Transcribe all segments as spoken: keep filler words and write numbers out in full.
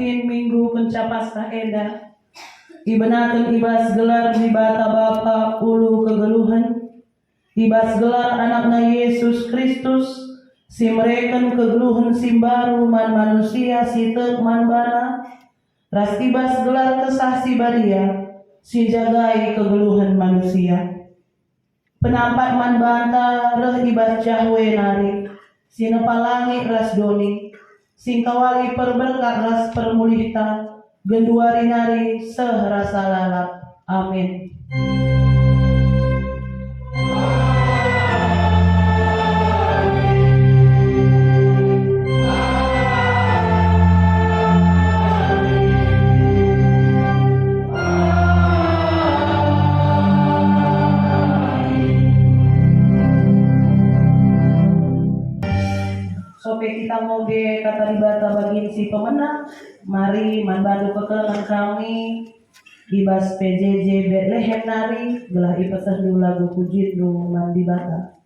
Minggu kenca Paskah enda, ibenaken i bas gelar Dibata Bapa ulu kegeluhen, i bas gelar AnakNa Yesus Kristus, si mereken kegeluhen si mbaru man manusia si tek man baNa, ras i bas gelar Kesah Si Badia, si njagai kegeluhen manusia. Penampat man banta reh i bas Jahwe nari, si nepa langit ras doni, si ngkawali perberkat ras permulihta, genduari nari seh rasa lalap. Amin. Sope kita ngoge kata Dibata bagin si pemena, mari man bandu pekelengen kami i bas P J J Betlehem nari, gelah ipesehndu lagu pujindu man Dibata.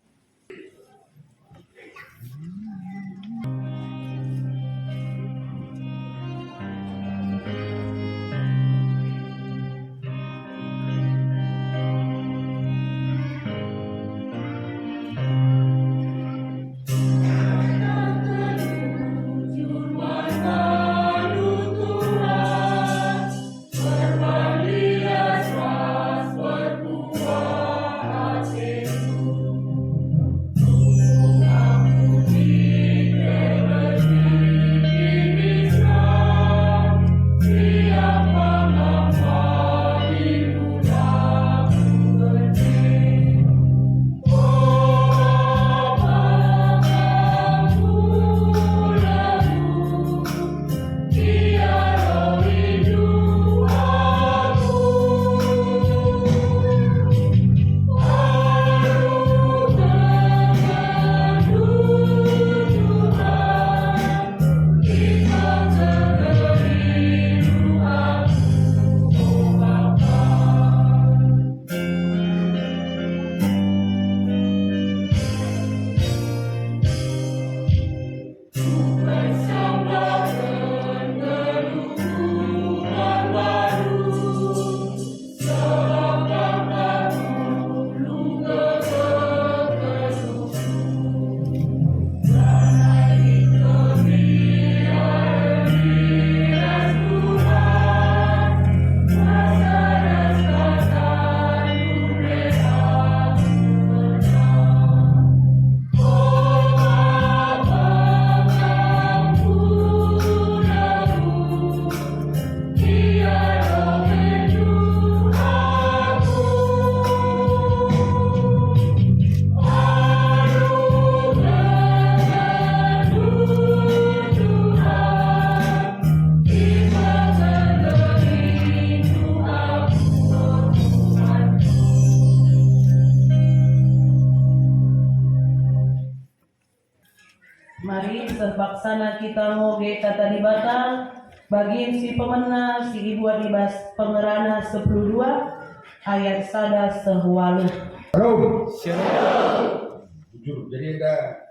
Mari, sepaksana kita ngoge kata Dibata, bagin si pemena si ibuat i bas Pengerana sepuluh dua ayat sada seh waluh. Shalom. Shalom. Bujur, jadi enda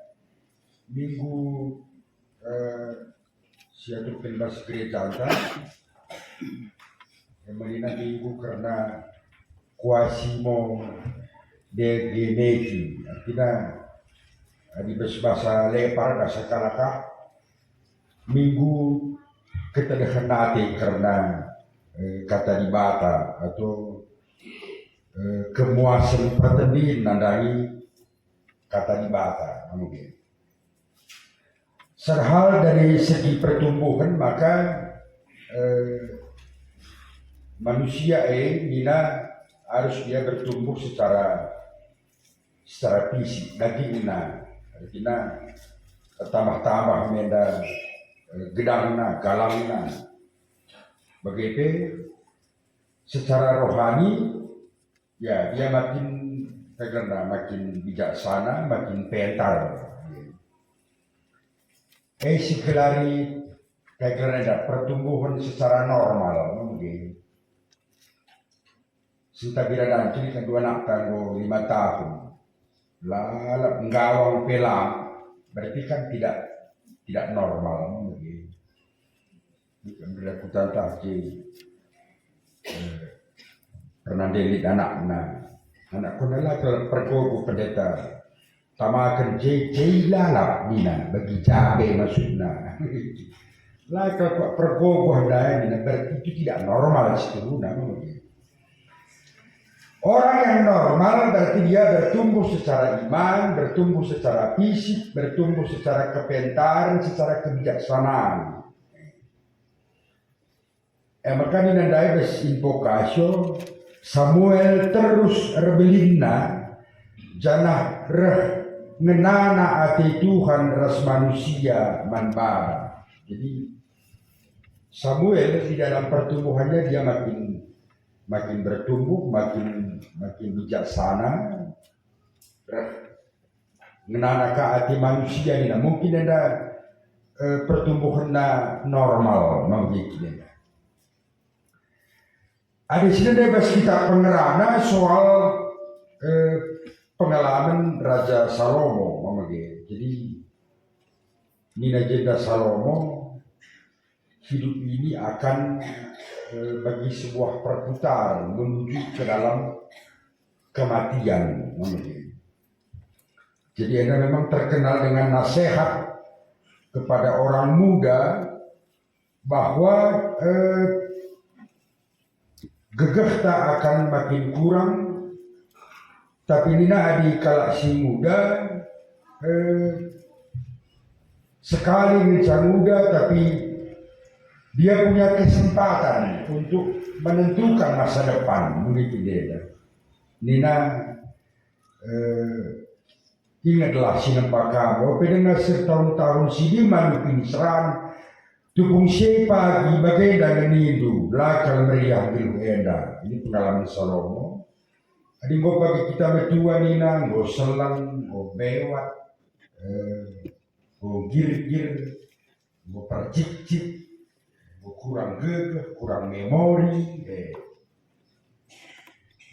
minggu, eh, si aturken bas gerejanta, e menina minggu kerna Quasimodogenesi, artina adi bas bahasa Lepar, bahasa kalak, minggu ketedehen ate kerna, eh, kata Dibata atau, eh, kemuasen pertendin nandangi kata Dibata, mungkin. Serhal dari segi pertumbuhan, maka, eh, manusia e nina harus ia bertumbuh secara, secara fisik, dagingna, artina tambah-tambah menda, eh, gedangna, galangna. Bage pe secara rohani, ya, ia makin, katakenna, makin bijaksana, makin pentar. E si gelari, katakenna, pertumbuhan secara normal, mungkin. Sentabi radan, jadi kan dua anak tanggo lima tahun. Lalap, nggawang pe lang, berarti kan tidak, tidak normal, mungkin. Aku tantah je, eh, pernah ndelit anakna. Anakku nela ke pergogo pendeta. Tamaken je, je lalap nina, bagi jabe maksudna. La kal kuak pergogoh ndai nina, berarti itu tidak normal situhuna, memang. Orang yang normal berarti dia bertumbuh secara iman, bertumbuh secara fisik, bertumbuh secara kepintaran, secara kebijaksanaan. E maka nina ndai bas invokasio, Samuel terus erbelinna, janah reh ngenana ate Tuhan ras manusia man bana. Jadi, Samuel di dalam pertumbuhannya dia makin, makin bertumbuh, makin, makin bijaksana. Reh ngenana ka ate manusia nina, mungkin enda, eh, pertumbuhanna normal, mungkin enda. Ada sini deh bas kita pengerana soal, eh, pengalaman Raja Salomo, mama ge. Jadi, nina jenda Salomo, hidup ini akan, eh, bagi sebuah perputaran menuju ke dalam kematian, mama ge. Jadi, enda memang terkenal dengan nasihat kepada orang muda bahwa, eh, gegehta akan makin kurang, tapi nina adi kalak si muda, eh, sekali ngenca muda, tapi dia punya kesempatan untuk menentukan masa depan, begitu dia. Nina, eh, ingetlah si nempa kam, ope denga setahun-tahun si lima nukini seran, tupung si pagi bagenda ngenindu, la kal meriah geluh enda. Ini pengalaman Salomo. Adi enggo pagi kita metua nina, enggo seleng, enggo bewat, eh, enggo girgir, enggo percikcik, enggo kurang gegeh, kurang memori, eh.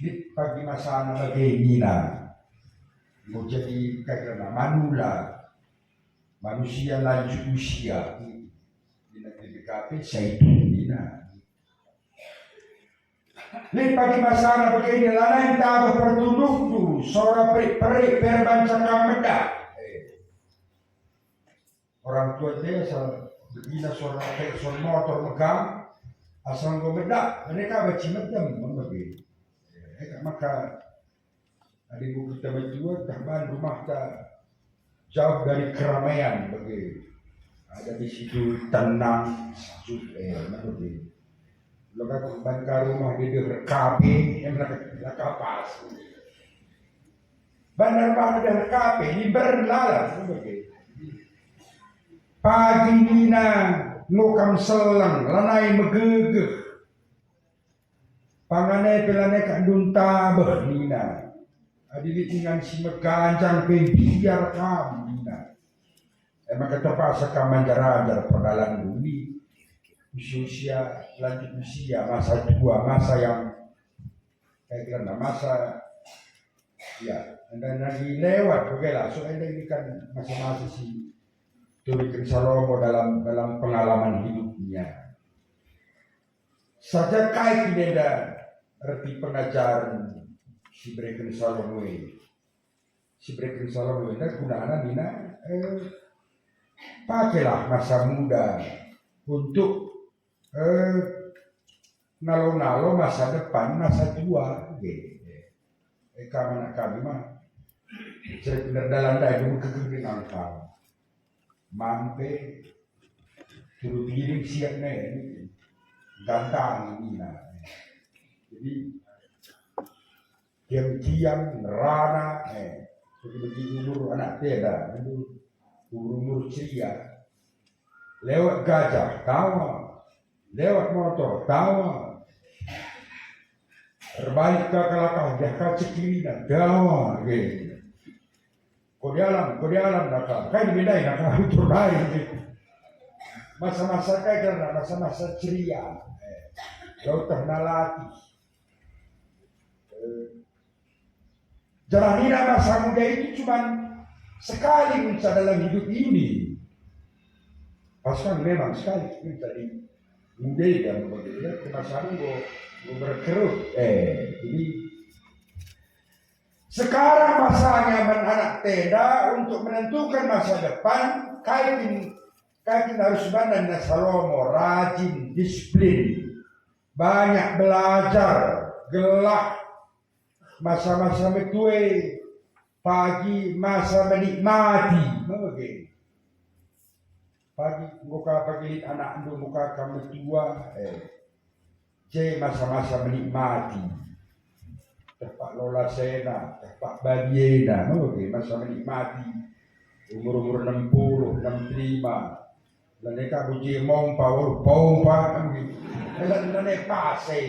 Lit pagi masana bage nina, enggo jadi kai kerna manula, manusia lanjut usia. Nina P P K P, saya itu nina. Lit pagi masana bage nina, lanai ntabeh pertunduhndu, sora perik-perik perbanca kam medak. Eh. Orang tua te asal begina suara klakson motor megang, asal enggo medak, mereka baci medem, kan bagi. Eh, maka adi enggo kita metua, tah ban rumahta jauh dari keramaian bagi. Ada di situ tenang, sejuk, eh, kan bagi. Lo ka ban ka rumah dia, dia R K P, em, la, la ka pas. Ban ka rumah dia R K P, limber lalas. Pagi nina, enggo kam seleng, lanai megegeh. Pangan e pe lanai kak ndun tabeh nina. Adi lit ingan si meganjang pe mbiar kam nina. E maka terpaksa kam manjar-anjar perdalan bumi. Usia-usia, lanjut usia, masa tua, masa yang, kayak kira masa, ya, enda lagi lewat, oke lah. So, enda ini kan masa-masa si turiken Salomo dalam, dalam pengalaman hidupnya. Saja kai kin enda erti pengajaren si bereken Salomo e. Si bereken Salomo enda gunana nina, eh, pakelah masa muda untuk, eh, ngalo-ngalo masa depan, masa tua, gitu. Eh, kam anak kami mah, saya bener dalan dai, dulu kegering angkal. Mampe, turu giling siap ne, gantang nina. Jadi, tiang-tiang, ngerana, eh, bagi-bagi umur anak teda, umur-umur ceria. Lewat gajah, tawa. Lewat motor, tawa. Erbalik ka kalakah, jah ka cekirina, tawa, gitu. Ko dialam, ko dialam, naka. Kai dibendai, naka, utur nari, gitu. Masa-masa kai kerna, masa-masa ceria. Eh, lautah nalati. Eh, Janah nina masa muda itu cuman sekali ngenca dalam hidup ini. Pas kan memang sekali ngenca di, Udah ya, begitu ya, kemasan gua, gua berkerut. Eh, jadi sekarang masanya men-, anak tenda untuk menentukan masa depan. Kai kin, kai kin harus banna Salomo, rajin, disiplin, banyak belajar, gelah masa-masa metue, pagi masa menikmati. Mage. Pagi enggo ka pagi lit anakndu, enggo ka kam metua, eh, je masa-masa menikmati. Tepak lolasena, tepak baliena, mage masa menikmati. Umur-umur enam puluh, enam puluh lima, lene ka buji mompa, waluh pompa, kan gitu. Lene pase.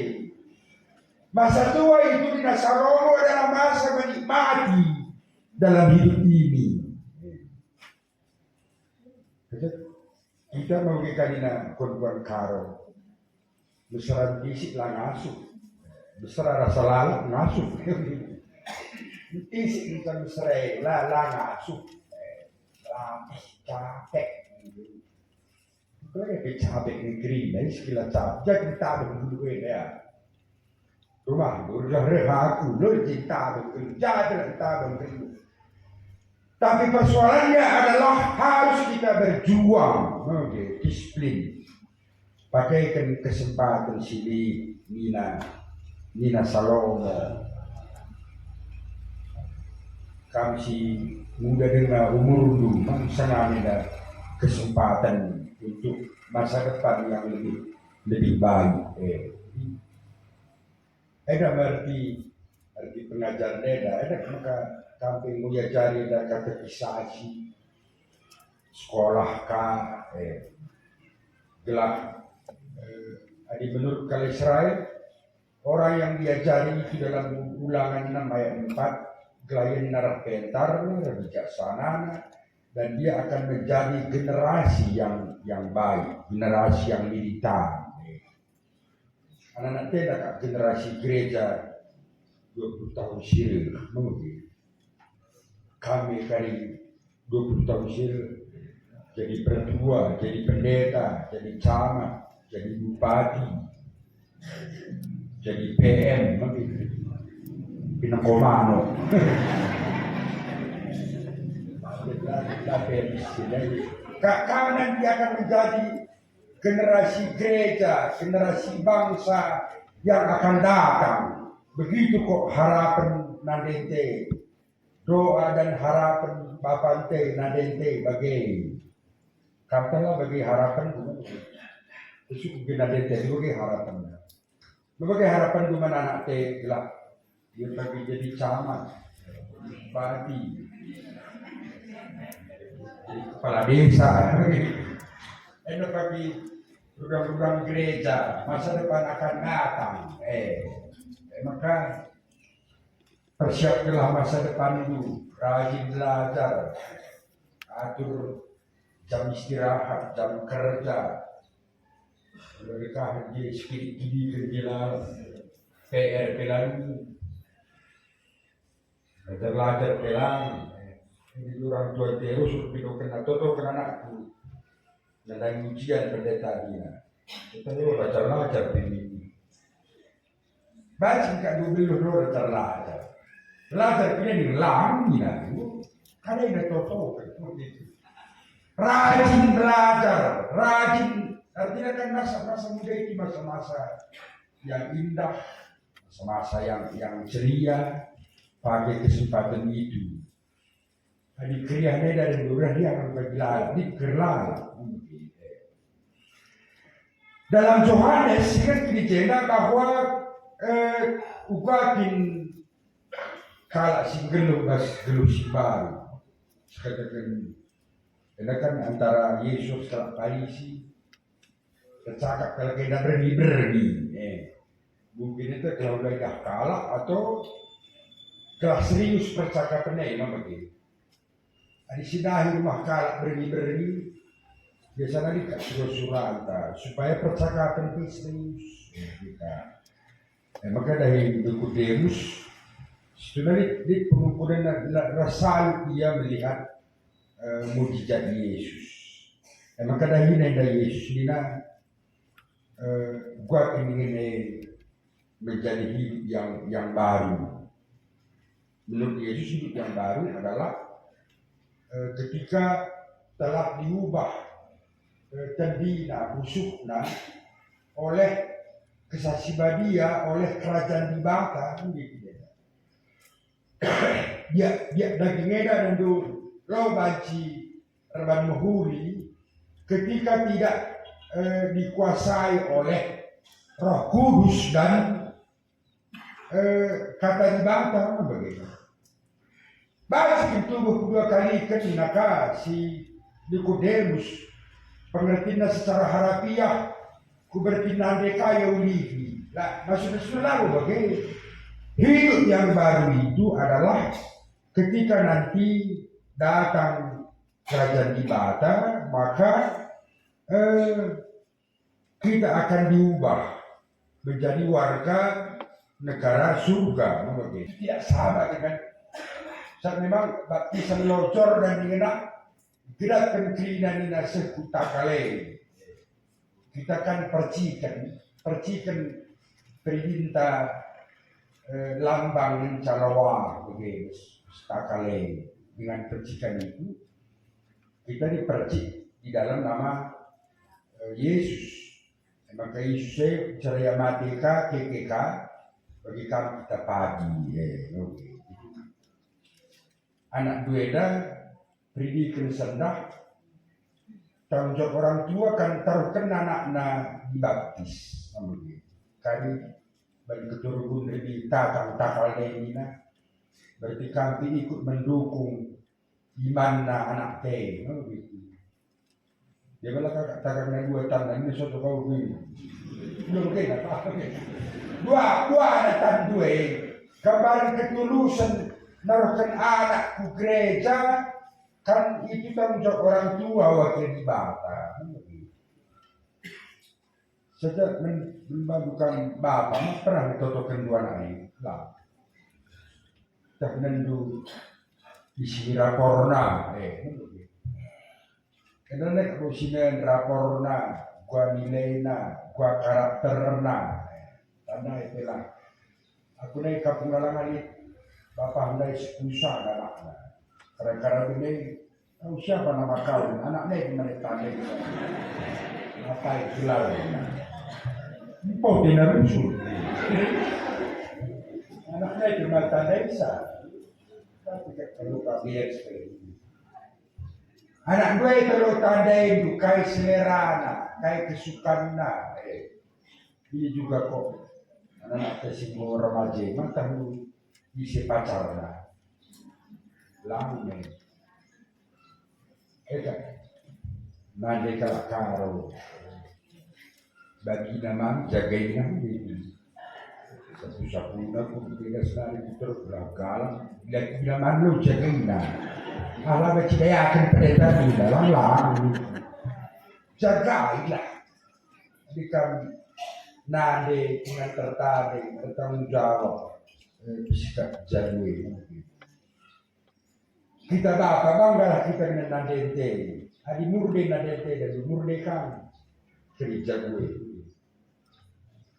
Masa tua itu di Salomo adalah masa menikmati dalam hidup ini. Kita mau ke kalina kon-kon karo. Mesera bisik la ngasup. Mesera rasa lalap ngasup. Bisik bukan mesera, la, la ngasup. Latih capek. Kalau capek negeri, nah, istilah capek. Jadi tak ada dulu ya. Rumah, udah reh aku, lo cinta betul, jaga cinta betul. Tapi persoalannya adalah harus kita berjuang, oke, disiplin. Pakaiken kesempatan si lit, nina, nina Salomo. Kam si muda denga umurndu, maka senang ada kesempatan untuk masa depan yang lebih, lebih baik. Eh. Enda me erti, erti pengajaren enda, enda maka kam pe enggo iajari enda katekisasi, sekolah ka, eh, gelah, eh, adi menurut kalak Israel, orang yang diajari itu dalam Ulangan enam ayat empat, gelah ia nina reh pentarna, reh bijaksanana, dan dia akan menjadi generasi yang, yang baik, generasi yang militan. Anak-anak tenda kap generasi gereja dua puluh tahun si reh, mungkin. Kami kari dua puluh tahun si reh, jadi pertua, jadi pendeta, jadi camat, jadi bupati, jadi P M, mungkin. Pinang komano. Kak, kau nanti akan menjadi generasi gereja, generasi bangsa yang akan datang. Begitu kok harapen nandente, doa dan harapen bapante nandente bage. Kam kala bage harapen guna. Terus nandente bage harapen. Bage harapen guna anak te gelah. Ia pagi jadi camat, bupati, jadi kepala desa. Enda pagi program-program gereja, masa depan akan datang. Eh, eh, maka persiapkanlah masa depan itu, rajin belajar, atur jam istirahat, jam kerja, Mereka dia sikit kini kerja P R pelangi. Belajar pelangi. Ini orang tua terus pindoken atau kena anakku. Nandangi ujian pendeta dina. Kita lo belajar-belajar ini. Baca kak dua belas lo belajar-belajar. Belajar kini nih lang dina. Kada ingat toto. Rajin belajar, rajin. Artinya kan masa-masa muda itu masa-masa yang indah, masa-masa yang, yang ceria. Pakai kesempatan itu. Adi keriah neda dan beberapa dia akan bagi lalap, dia kerlala. Dalam Johannes, ingat di jenda bahwa, eh, uga kin kalak si nggeluh bas geluh si mbaru. Sekataken, enda kan antara Yesus kalak Parisi, tercakap kalak enda berni-berni. Eh, mungkin itu kalau udah kalak atau kelas serius percakapan e, memang begitu. Adi sidahi rumah kalak berni-berni, biasanya lit kak sura-suranta, supaya percakapan itu serius. Ya, kita. Eh, maka dahi Nikodemus, situna lit, lit pengukuran la, la, rasa ia melihat, eh, mujizat Yesus. Eh, maka dahi nenda Yesus nina, Buat ini menjadi hidup yang yang baru. Menurut Yesus, hidup yang baru adalah, eh, ketika telah diubah, eh, tendina, pusuhna oleh Kesah Si Badia, oleh Kerajaan Dibata, kan gitu dia. Dia, dia daging enda ndu lo banci erban mehuli ketika tidak, eh, dikuasai oleh Roh Kudus dan, eh, Kata Dibata, kan begitu. Banci kin tubuh kedua kali kin naka si Nikodemus, pengertina secara harafiah, ku bertinna ndeka ia ulihi. Lah, maksudna sudah labo bage. Hidup yang baru itu adalah ketika nanti datang Kerajaan Dibata, maka, eh, kita akan diubah menjadi warga negara surga. Tidak sama dengan saat memang baptisan locor dan ingena gerakkan kerina nina seh ku takale. Kita kan percikan, percikan percinta, eh, lambang calawa bage takale. Dengan percikan itu kita dipercik di dalam nama, eh, Yesus. Maka Yesus e ceria mati ka, keke ka, bagi kam kita pagi, eh, oke. Anak dua enda peridiken sendah, tanggung jawab orang tua kan taruhken anakna dibaptis. Kami bagi keturun di tatang takal nai nina, berarti kami ikut mendukung imanna anak te, kan begitu. Dia malah kakak tagang nai dua tanda ini soto kau gini. Belum kena apa. Dua, dua anak tan dua. Gambaran ketulusan naruhken anak ku gereja, kan itu tanggung jawab orang tua wakil Dibata. Saja men-, membantukan bapa, pernah ditotoken dua anak ini? Lah. Tah nendu isi raporna, eh, enda nek usinen raporna, gua nilena, gua karakterna, eh, tandai pelah. Aku nai kampung Alang Alit, bapa ndai sepusa anakna. Kadang-kadang bene, "Tahu siapa nama kau?" Anak nai kemana tandai. Ngapai gelar? Empo tina rusul. Anak nai kemana tandai sa. Tapi tak perlu kabiar sekali. Anak dua itu lo tandai kai selerana, kai kesukanna. Eh. Ini juga kok, anak-anak si enggo remaja, maka lu ise pacarna. Lame. Eka, nande kalak Karo. Bagina man, jagaina man. Sapu-sapuna pun beda senari puter, galang-galang. Bagina man lo jagaina. Ala bacidayaken pendeta di dalam lang. Jagailah. Jadi kami nande dengan tertarik, bertanggung jawab, eh, bersikap jadul. Kita bapa, banggalah kita dengan nandente. Adi murde nandente dan murde kami. Jadi jadul.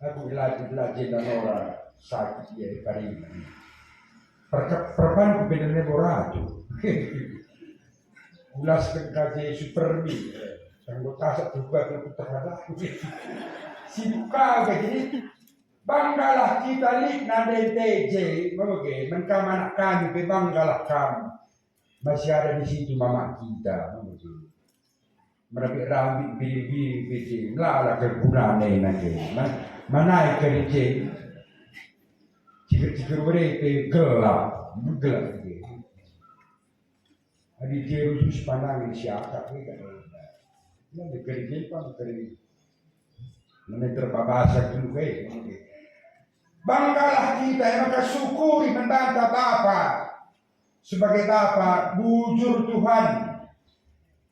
Aku ilaji-ilaji dan ora sakit dia di paringan. Perke-, perpan ku bedane borajo. Ulasken ka Jesu permi. Tanggo tasak juga aku terhadap. Sibuk kau ke jadi. Banggalah kita lit nande T J, mege, men kam anak kami pe banggalah kam. Masih ada di situ mama kita, mege. Merapik rambit biri-biri biji, melala kegunane nage. Man-, manai kerja. Cikir-cikir bere pe gelap, gelap. Adi Jerusalem pandangi siakap, ya, kan? Nah, di kerja pang kering. Mana terbabasa dulu, eh. Banggalah kita, ya, maka syukuri membanta Bapa. Sebagai Bapa, bujur Tuhan.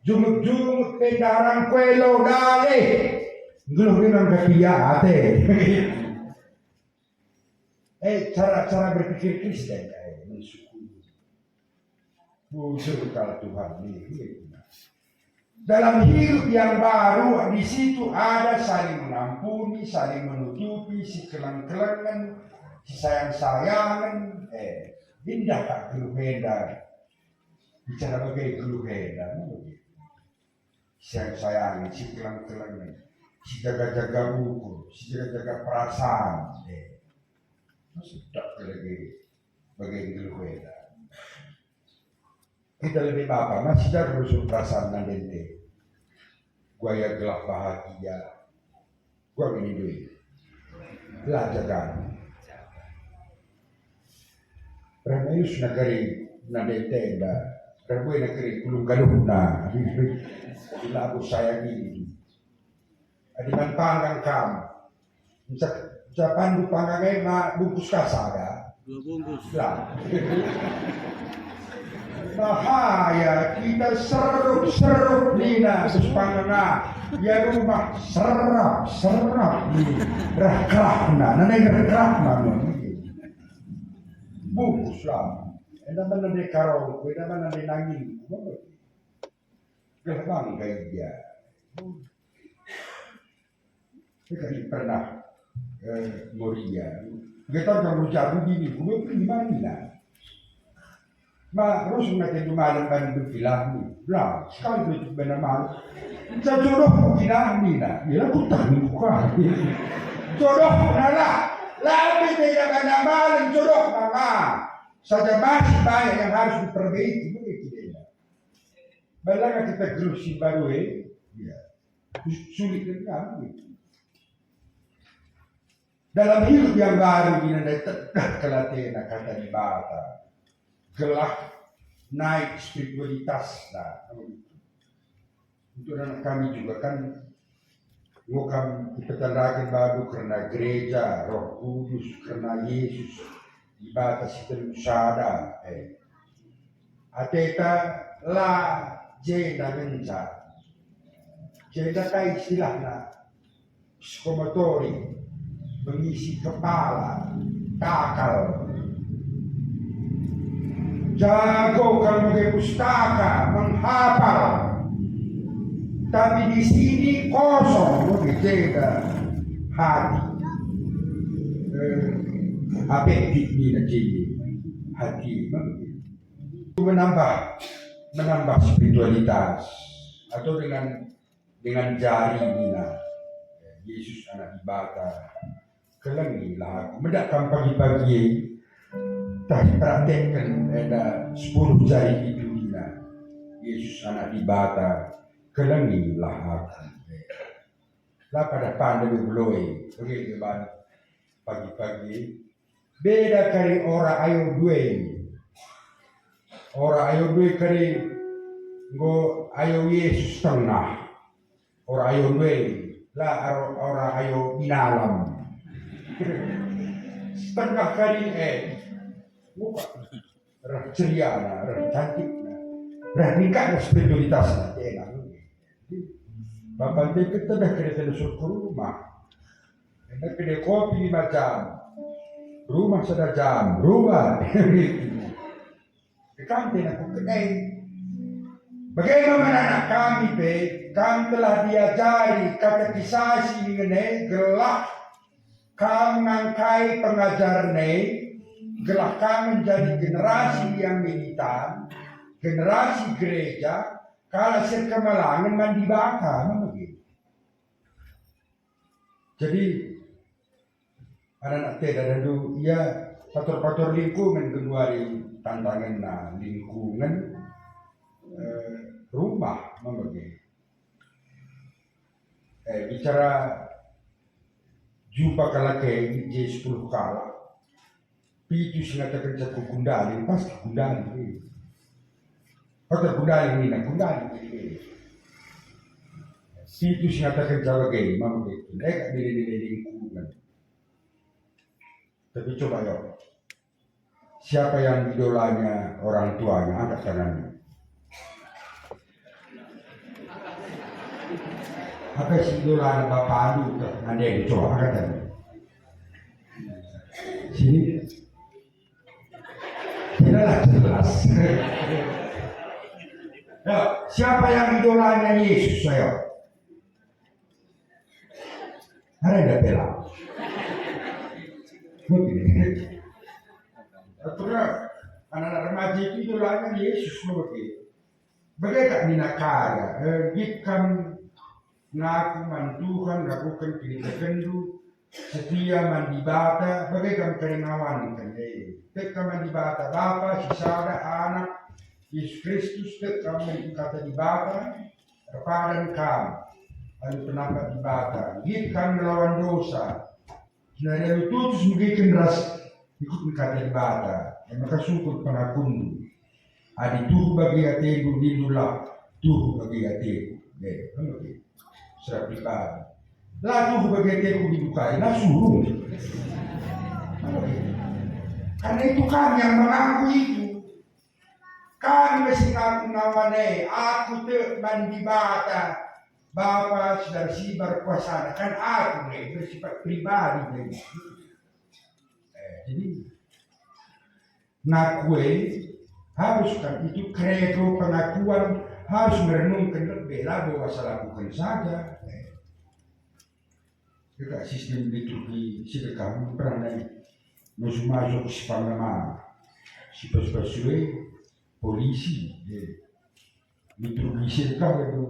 Jungut-jungut pendarang kuelo dale. Ngeluh dengan ketia ate. Eh, cara-cara berpikir Kristen, eh, mensyukuri. Bujur kal Tuhan ini. Dalam hidup yang baru, di situ ada saling mengampuni, saling menutupi, sikeleng-kelengen, sisayang-sayangen. Eh, indah kal geluh enda. Bicara bage geluh enda, kan begitu. Sayang-sayangen, sikeleng-kelengen, sijaga-jaga ukur, sijaga-jaga perasaan. Eh, sedap kal bage, bage geluh enda. Kita lebe bapa, masih terus perasaan nandente. Gua ya gelah bahagia. Gua ini duit. Belajar kan. Ramayu senagari nandente enda. Rabu negeri kulung galuhna. Lagu saya ini. Adi man panggang kam. Nca-, nca pandu panggang e ma bungkus kasa ga? Dua bungkus. Lah. Bahaya, kita serup-serup nina terus panggang e. Ya rumah serap-serap ni. Rah kerahna, nandai rah kerahna. Bungkus lah. Enda mana nandai karongku, enda mana nandai nangin. Gelah bangga ia. Kami pernah, eh, Moria. Getar kamu jabu dini, gue beli mana? Ma, rusung na tentu malam kan berpilah ni. Lah, sekali itu benar malam. Saya jodoh ku kilah ni lah. Ya, aku tak ni buka. Jodoh na lah. Labi tidak kena malam jodoh mama. Saja masih banyak yang harus diperbaiki. Begitu dia. Balaga kita geluh si mbaru e, ya, sulit kal. Dalam hidup yang baru ini, nandai tedeh kal atena kata Dibata, gelah naik spiritualitasna. Untuk anak kami juga kan, enggo kam ipetandaken badu kerna gereja, Roh Kudus, kerna Yesus, Dibata si telu sada, eh. Ateta la jenda ngenca. Jenda kai istilahna? Psikomotori, mengisi kepala, takal. Jago kal muge pustaka, menghafal. Tapi di sini kosong, muge jenda hati. Eh, apektif nina jenda hati, muge. Menambah, menambah spiritualitas atau dengan, dengan jari nina, Yesus Anak Dibata, kelengilah aku. Medak kam pagi-pagi e, tah ipraktekken enda sepuluh jari itu nina, Yesus Anak Dibata, kelengilah aku. La pada pande be beloe, bage deban pagi-pagi. Beda kari ora ayo due. Ora ayo due kari enggo ayo Yesus tengah. Ora ayo due, la aro-, ora ayo binalam. Setengah kari, eh, muka. Reh ceriana, reh cantikna, reh ningkatna spiritualitasna, enak. Bapa ndai pe tedeh kereta nusur ke rumah. Enda kedai kopi lima jam, rumah sada jam, rumah. Dekante aku kedai. Bagaimana anak kami pe, kam telah diajari katekisasi ngene gelah kam ngangkai pengajar e, gelah kam menjadi generasi yang militan, generasi gereja, kalak si erkemalangen man Dibata, begitu. Jadi, anak-anak ate dadandu, ia pator-pator lingkungan genduari tantangenna lingkungan, eh, rumah, begitu. Eh, bicara jumpa kalak e, je sepuluh kalak, pitu si ngatakenca ku gundali, pasti gundali. Kota gundali nina, gundali. Pitu si ngatakenca bage, mama betul. Eh, nilai-nilai lingkungan. Tapi coba ya, siapa yang idolanya orang tuanya? Angkat tangannya. Apa si idolanya bapandu, nande, coba angkat tangannya. Sini. Tidaklah jelas. Ya, Siapa yang idolanya Yesus, ayo? Ada nggak bela? Mungkin. Aturan anak-anak remaja itu idolanya Yesus, mungkin. Bage kap nina kada, eh, nggit kam ngaku man Tuhan, ngakuken kinitekenndu, setia man Dibata, bage kam kari ngawanken, eh, tek kam man Dibata Bapa, si sada, Anak, Yesus Kristus, tek kam man Kata Dibata, erpadan kam alu penampat Dibata, nggit kam ngelawan dosa, Jenari alu tutus megiken ras ikut Kata Dibata, e maka sukut pengakunndu. Adi tuhu bagi atendu, nindulah, "Tuhu bagi ateku." E, kan begitu. Secara pribadi. La tuhu bagi ateku, nindu kai, la suruh. Kan begitu. Karena itu kami yang mengaku itu. Kami mesti ngaku ngawan e, aku tek man Dibata, Bapa si bar si bar kuasana, kan aku nge bersifat pribadi nge. Eh, jadi ngaku e harus kan itu credo pengakuan harus merenungkan lebih lah bahwa salah bukan saja. Eh. Dekat sistem liturgi sedekah pernah naik masuk-masuk si panglima, si pas-pas sue polisi, ya. Liturgi sedekah itu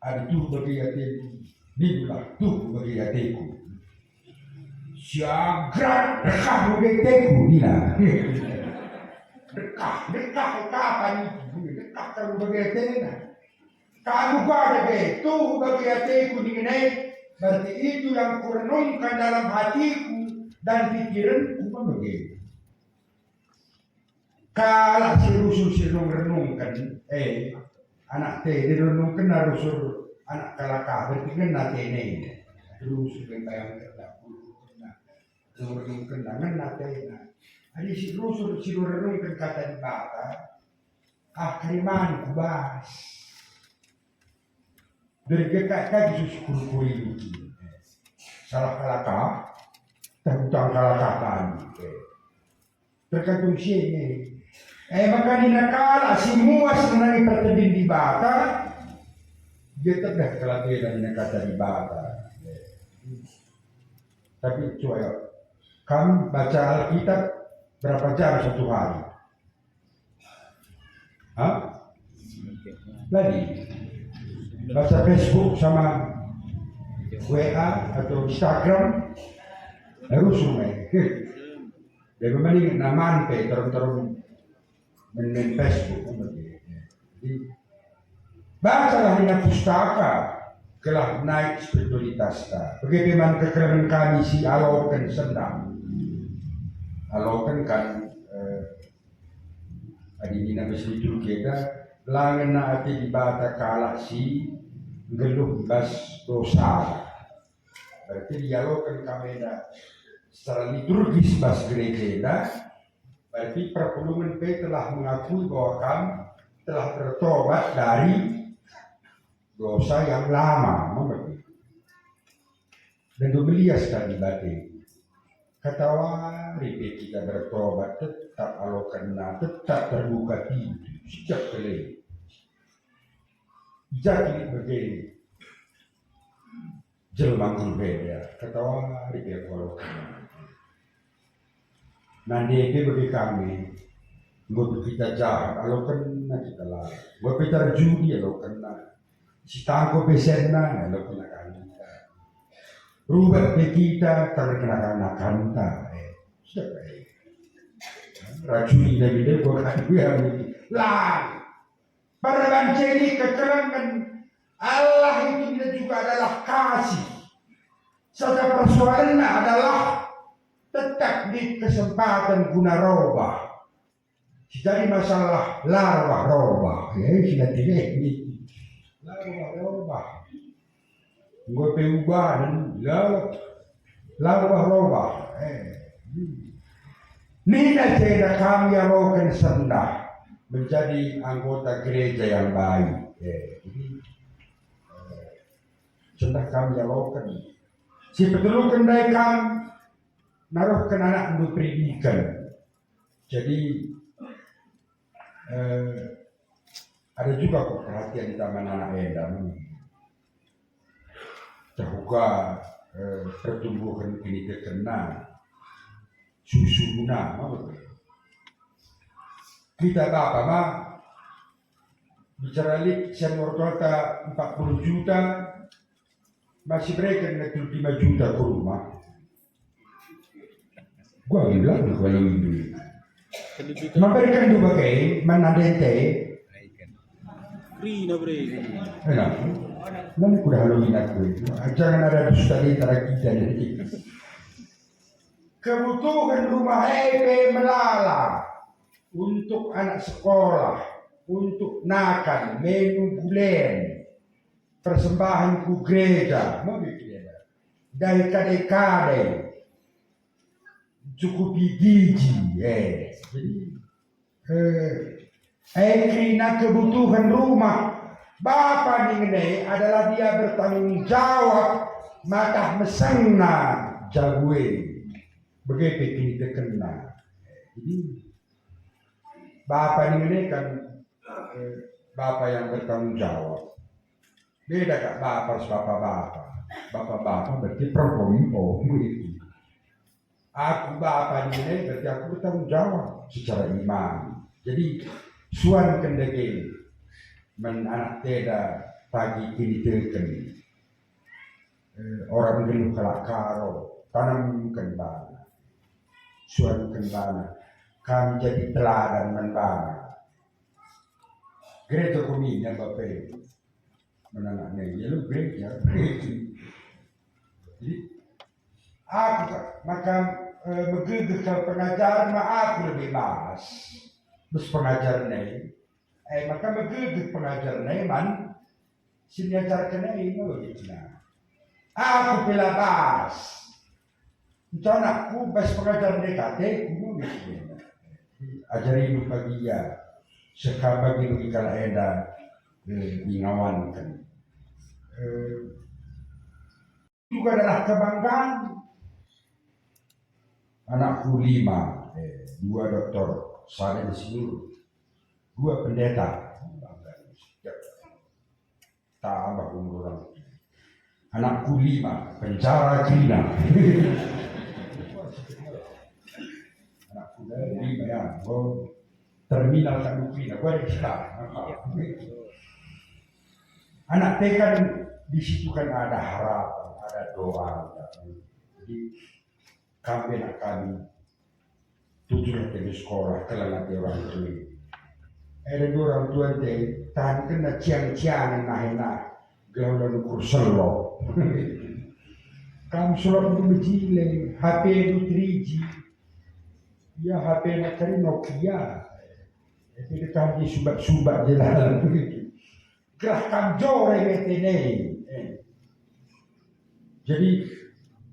ada tuh bagi ateku, nindulah tuh bagi ateku. Siagra dekah bagi ateku, nina. Dekah, dekah kapan itu? Dekah kalau bagi atena. Kamu kuada pe, tuhu bagi ateku dingen e, berarti itu yang kurenungkan dalam hatiku dan pikiranku bage. Kalak si rusur si renung-renungken, eh, anak te direnungkenna rusur anak kalak ah, berarti ngena atena. Rusur bayangkenna, rusur renungkenna, ngena atena. Adi si rusur si renungken kata Dibata, ah, kari man kubas. Dergekak kai Jesus kuri-kuri niki. Salah kalak ah, teh utang kalak ah bandu. Tergantung si ini. Eh, maka nina kalak si muas ngenai pertendin Dibata, dia tedah kelabian nina kata Dibata. Tapi coba ya, kamu baca Alkitab berapa jam satu hari? Hah? Lagi. Baca Facebook sama W A atau Instagram harus rumah. Jadi mending naman pe terus-terus main, main Facebook. Jadi, bacalah nina pustaka, gelah naik spiritualitas ta. Bage pe man kekelengen kami si aloken sendah. Aloken kan, eh, adi nina bas liturgi enda, la ngena ate Dibata kalak si nggeluh i bas dosa. Berarti dialoken kami enda secara liturgis bas gereja enda, berarti perpulungen pe telah mengakui bahwa kam telah bertobat dari dosa yang lama, memang begitu. Dan melias kami bage. Katawari pe kita bertobat, tetap alokenna, tetap terbuka pintu, setiap kali. Jadi begini, jelma nggeluh enda, katawari pe aku alokenna. Nande pe bage kami, enggo pe kita jahat, alokenna kita lalap. Enggo pe terjudi, alokenna. Si tangko pe senna, alokenna kami. Rubah pe kita, terkena kena kanta. Eh, sudah, eh. Racuni Nabi Debo kan, ya, lah. Perbanjiri kekelengen Allah itu juga adalah kasih. Saja persoalannya adalah tetap di kesempatan guna robah. Jadi masalah la robah-robah, ya, sudah tidak ini. La robah-robah. Enggo pe ubanen, la, la robah-robah. Eh. Nina jenda kami aloken sendah menjadi anggota gereja yang baik. Eh, jadi, eh, sendah kami aloken. Si peteluken ndai kam naruhken anakndu pendidiken. Jadi, eh, Ada juga kok perhatian taman anak enda. Terbuka, eh, pertumbuhan kinitekenna, susuna, mau. Kita bapa ma, bicara lit sian ortolta empat puluh juta, masih bereken ngetul lima juta ke rumah. Gua bilang kalau ini. Memberikan dua bage, menandente. Rina bre. Enak. Nanti kuda halo ingat gue. Jangan ada dusta di antara kita nih. Kebutuhan rumah E P melala untuk anak sekolah, untuk nakan, menu bulen, persembahan ku gereja, mau bikin ya. Dai kade-kade, cukupi gigi, eh. Jadi, eh, eh, kerina kebutuhan rumah. Bapa ningen e adalah dia bertanggung jawab maka mesengna jabu e. Bage pe kinitekenna. Jadi, bapa ningen e kan, eh, bapa yang bertanggung jawab. Beda kak bapa ras bapa-bapa. Bapa-bapa berarti perempuan, oh, itu. Aku bapa ningen e berarti aku bertanggung jawab secara iman. Jadi, suanken dage man anak enda pagi kiniteken. Eh, orang nggeluh kalak Karo, tanamken bana. Suanken bana. Kam jadi teladan man bana. Gereja kuninga bapa e. Menanakna ia lu gereja. Jadi, aku ka-, maka, eh, megegeh kal pengajaren ma aku lebe bas. Bas pengajaren e. Eh, maka megegeh pengajaren e man si niajarken e, ino begitu nah. Aku pe la bas. Nca anakku bas pengajaren D K T, kuno gitu. Ajari me pagi ia, seh kam bagi-bagi kalak enda, eh, ingawanken. Eh, juga adalah kebanggaan. Anakku lima, eh, dua doktor, sada insinyur, dua pendeta. Tambah umur orang. Anakku lima, penjara kerina. Anakku lima ya, oh, terminal kan kerina, gua ada kita. Anak T kan di situ kan ada harapan, ada doa. Jadi, kam pe anak kami, tujulah telu sekolah, keleng ate orang tua. Enda dua orang tua ente, tahankenna ciang-ciangen nahena, gelah ula ukur selo. Kam selot ndu mejile, H P ndu three G. Ya, H P na kari Nokia. Tapi dia tahan di subat-subat je lah. Gelah kam jore mete nai. Eh. Jadi,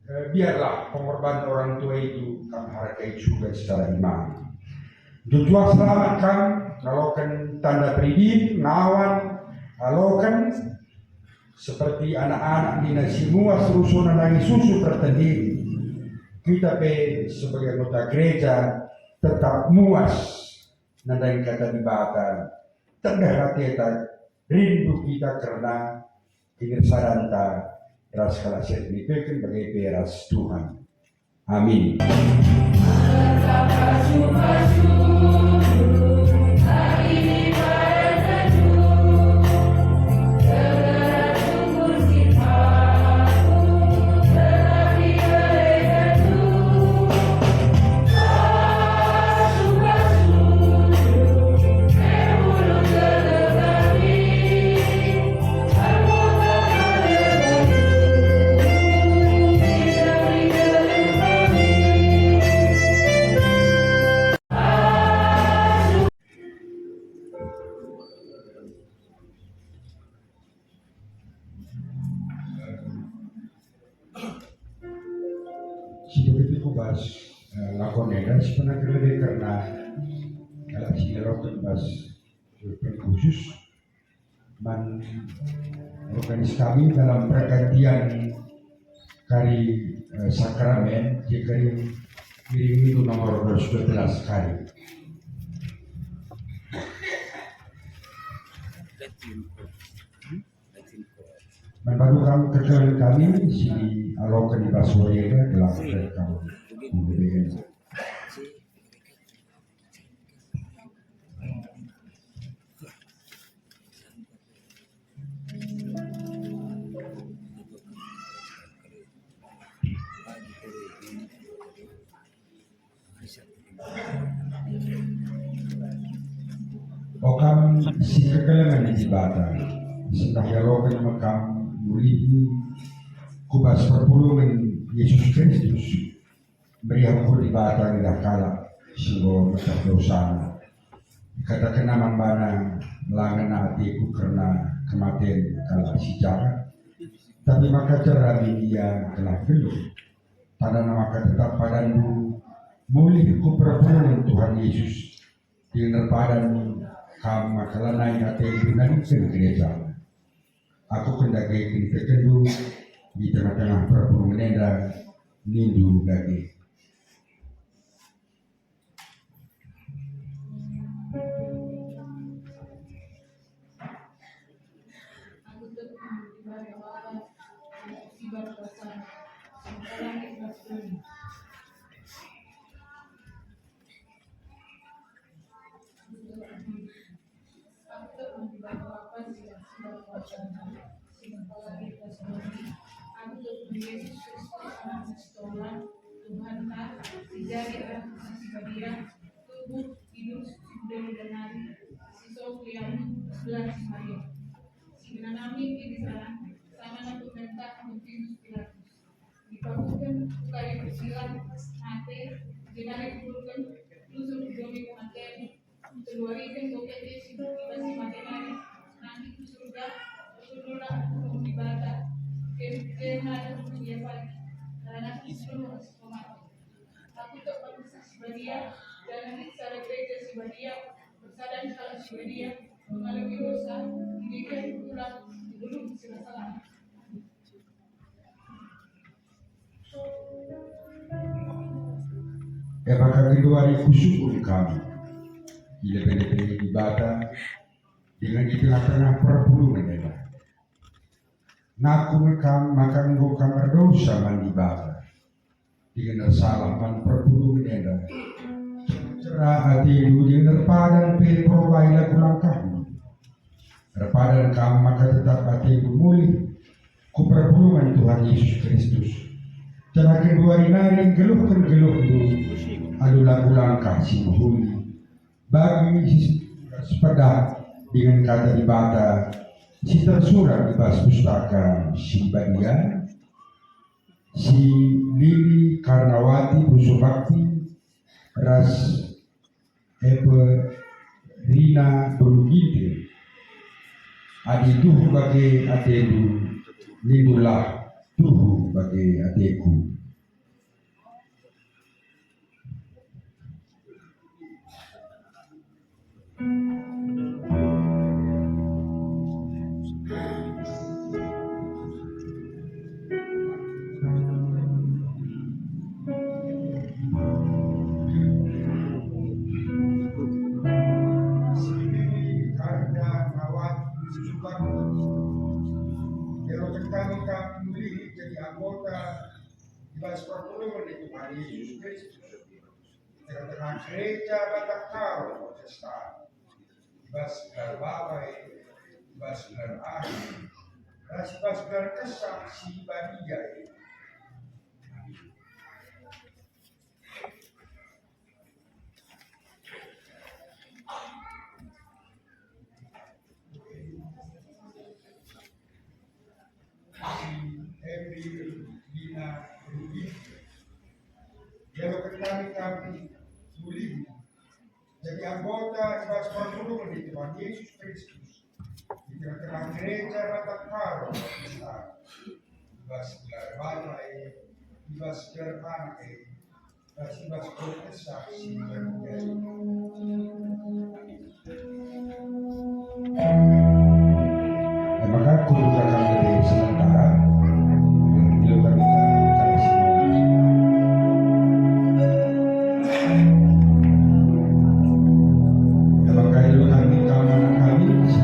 eh, biarlah pengorbanan orang tua itu kam hargai juga secara iman. Tujuah selamat kam, ngaloken tanda peridin, ngawan, ngaloken seperti anak-anak nina si muas rusuna nangi susu pertendin. Kita pe sebagai anggota gereja tetap muas nandangi kata Dibata, tedeh ateta, rindu kita kerna kinirsadanta ras kalak si erkiniteken bage pe ras Tuhan. Amin. Si begitu ku bas, eh, lakon enda si pernah terlebih kerna kalak si ngeloken bas, eh, khusus man organis kami dalam pergantian kari, eh, sakramen, je kari ngiring minggu nomor dua belas kari. Man bandu kam kekelengen kami si dialoken i bas wari enda gelah kam. O kam si kekelengen Dibata, si ntah ialoken me kam mulihi ku bas perpulungen Yesus Kristus, meriah ukur Dibata ngidah kalak si enggo meteh dosana. Ikatakenna man bana, "La ngena ateku kerna kematen kalak si jahat, tapi maka jera min ia gelah nggeluh." Tandana maka tetap padanndu mulih ku perpulungen Tuhan Yesus, dingen erpadan kam maka lanai atendu naniken gereja. Aku ken dage kin itekenndu i tengah-tengah perpulungen enda, nindu dage. Aku tek man Dibata Bapa si lit, si lit kuasa, si ngempalagi ras doni. Aku tek man Yesus Kristus, Anakna si tolang, Tuhanta, si jadi arah Tuhan si badia, tubuh, iluh, si kuda-kuda nari, si sop liamun, gelar si Maria, si ngenanami diri sana, sama nangkut mentah Pontius Pilatus. Dipakuken ku kayu persilang, mate, jenari dikuburken, lusur ku doni kematen, Keluariken doketna si bas si mate nari, nangkih ku Surga, erkundullah ku Dibata, gen-, genna erkundul ia pagi, ndaranaken seluruh si mate. Aku tek man Kesah Si Badia, janah lit sada gereja si badia, persadan kalak si badia, mengalepi dosa, didike pulang, geluh si la selamat. E maka genduari kusyukur kam i lebe-lebe Dibata dingen i tengah-tengah perpulungen enda. Ngaku nge kam maka enggo kam erdosa man Dibata, dingen ersalah man perpulungen enda. Jera atendu dingen erpadan pe perbahan lagu langkahndu. Erpadan kam maka tetap atendu mulih ku perpulungen Tuhan Yesus Kristus. Janah genduari nari nggeluhken geluhndu alu lagu langkah si mehuli, bagi si sepedah dingen Kata Dibata si tersurat i bas Pustaka Si Badia, si Lili Karnawati Puso Bakti, ras Epe Rina Beru Ginting. Adi tuhu bage atendu, nindulah, "Tuhu bage ateku." Ialoken kami kam mulih jadi anggota i bas perpulungen Tuhan Yesus Kristus. Tengah-tengah gereja Batak Karo Protestan, i bas gelar Bapa e, i bas gelar Anak, ras i bas gelar Kesah Si Badia e. Amin. Epi Lina Rudi. Ialoken kami mulih jadi anggota i bas perpulungen Tuhan Yesus Kristus, i tengah-tengah gereja Batak Karo Protestan, i bas gelar Bapa e, i bas gelar Anak e, E maka kudu kakang gede sementara, ilukan kita. E maka ilukan kita anak kami si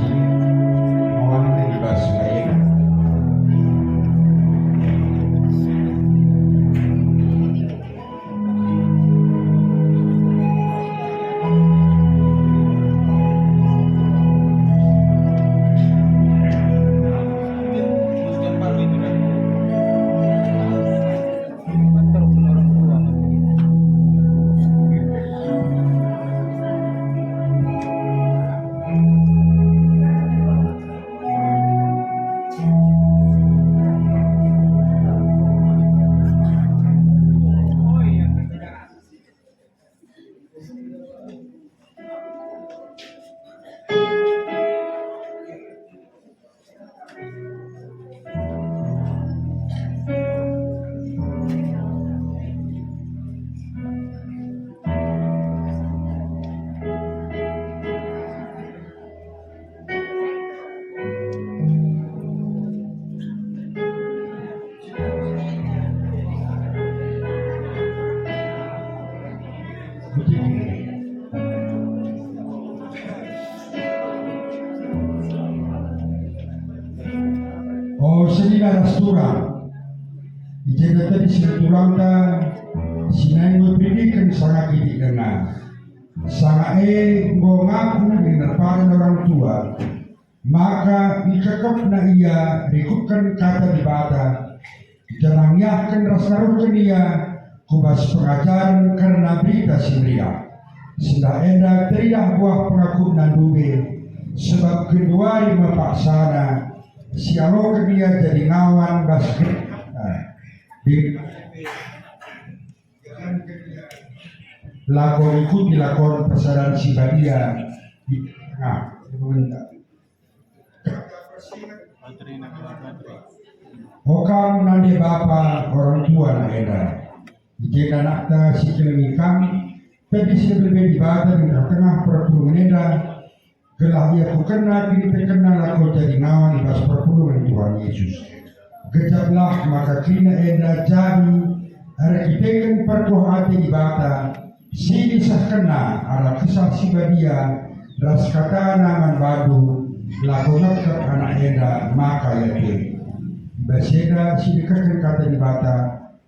O senina ras turang, i jenda tedis turangta si naing me perindiken sanga kitik denga. Sanga e enggo ngaku dingen erpadan orang tua, maka ikekepna ia rikutken Kata Dibata, janah ngiahken ras naruhken ia ku bas pengajaren kerna Berita Si Meriah. Sendah enda teridah buah pengakuna ndube, sebab genduari me paksana si aloken ia jadi ngawan bas gereja. Di- Lako ngikuti lakon persadan si badia di tengah-tengah. O kam nande bapa, orang tua na enda, i jenda anakta si kelengi kam, tedis lebe-lebe Dibata di tengah-tengah perpulungen enda, gelah iakukenna kinitekenna lako jadi ngawan i bas perpulungen Tuhan Yesus. Gejaplah maka kerina enda jadi erkiteken perkuah ate Dibata si nisehkenna arah Kesah Si Badia ras katana man bandu, lako ngekep anak enda maka iate. I bas enda si dekahken Kata Dibata,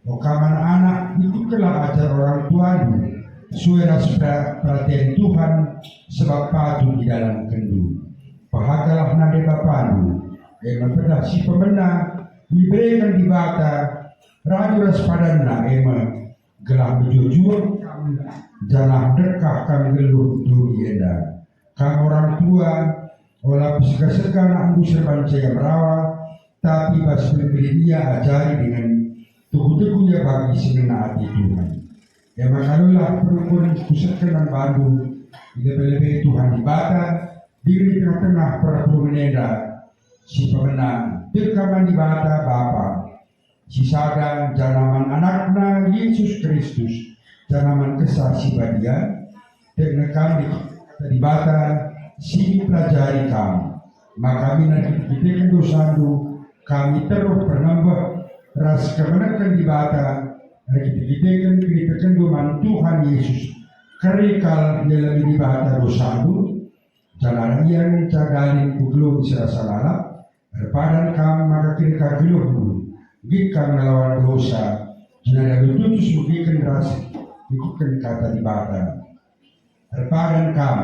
O kam anak-anak, ikutkenlah ajar orang tuandu, sue ras pra-, peraten Tuhan, sebab patut idalankendu. Pehagalah nande bapandu, e me pedah si pemena ibereken Dibata radu ras padanNa, e me gelah mejuah-juah kam, janah ndekah kam nggeluh duri enda. Kam orang tua, ola pesega-sega anakndu si erbahanca ia merawa, tapi bas mbelin-mbelin ia ajari dingen tuhu-tuhu ia bagi si ngena ate Tuhan. E maka lololah perpulungen si kusehken man bandu, i lebe-lebe Tuhan Dibata, dingen i tengah-tengah perpulungen enda, si pemena, tek kam man Dibata Bapa si sada, janah man AnakNa Jesus Kristus, janah man Kesah Si Badia, tek nge kam rikutken Kata Dibata si ipelajari kam, maka minan erkiteken dosandu kam teruh pernembeh ras kemeneken Dibata, erkiteken kinitekenndu man Tuhan Yesus, keri kal ialemi Dibata dosandu, janah ia ngenca galin ku geluh si rasa lalap. Erpadan kam maka kerina geluhndu, nggit kam ngelawan dosa, jenari alu tutus megiken ras ngikutken Kata Dibata. Erpadan kam,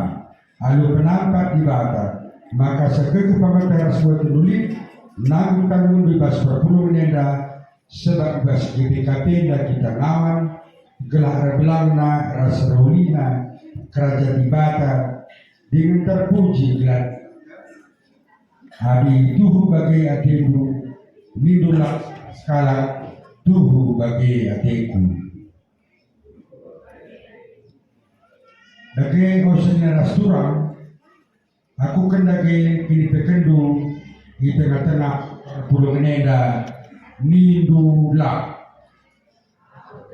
alu penampat Dibata, maka segegeh pamenta ras kuatendu lit, nanggung-tanggungndu i bas perpulungen enda, sebab i bas G P K P enda kita ngawan, gelah erbelangna ras erulina Kerajaan Dibata, dingen terpuji gelar. Adi tuhu bage atendu, nindulah sekalak, tuhu bage ateku. Dage, o senina ras turang, akuken dage kinitekenndu i tengah-tengah perpulungen enda, nindulah. Aku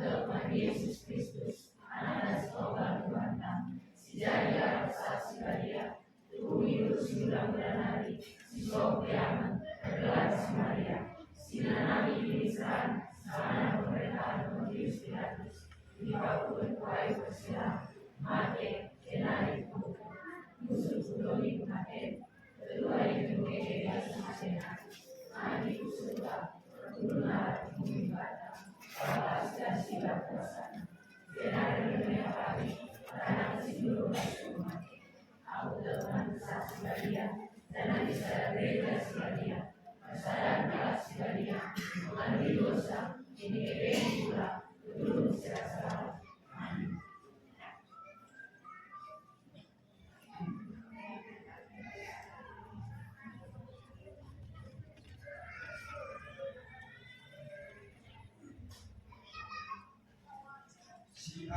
tek man Jesus Kristus, Anakna si tonggal Tuhanta, si jadi arah Kesah Si Badia, tuhu ngikut si ulang-ulang nari, si soh peangen, ergelar si Maria, si nandangi kiniseran, sanga pemerintahen Pontius Pilatus, dipakuken ku kayu persilang, mate, jenari ikuburken. Ngusung ku doni kematen,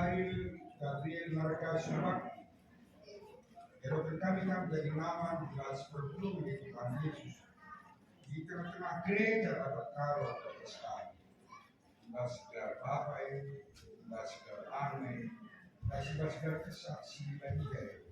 Ariel Gabriel Marga Sumak. Iadapken kami kam jadi ngawan i bas perpulungen Tuhan Yesus i tengah-tengah gereja Batak Karo Protestan. I bas gelar Bapa e, i bas gelar Anak e, ras i bas gelar Kesah Si Badia e.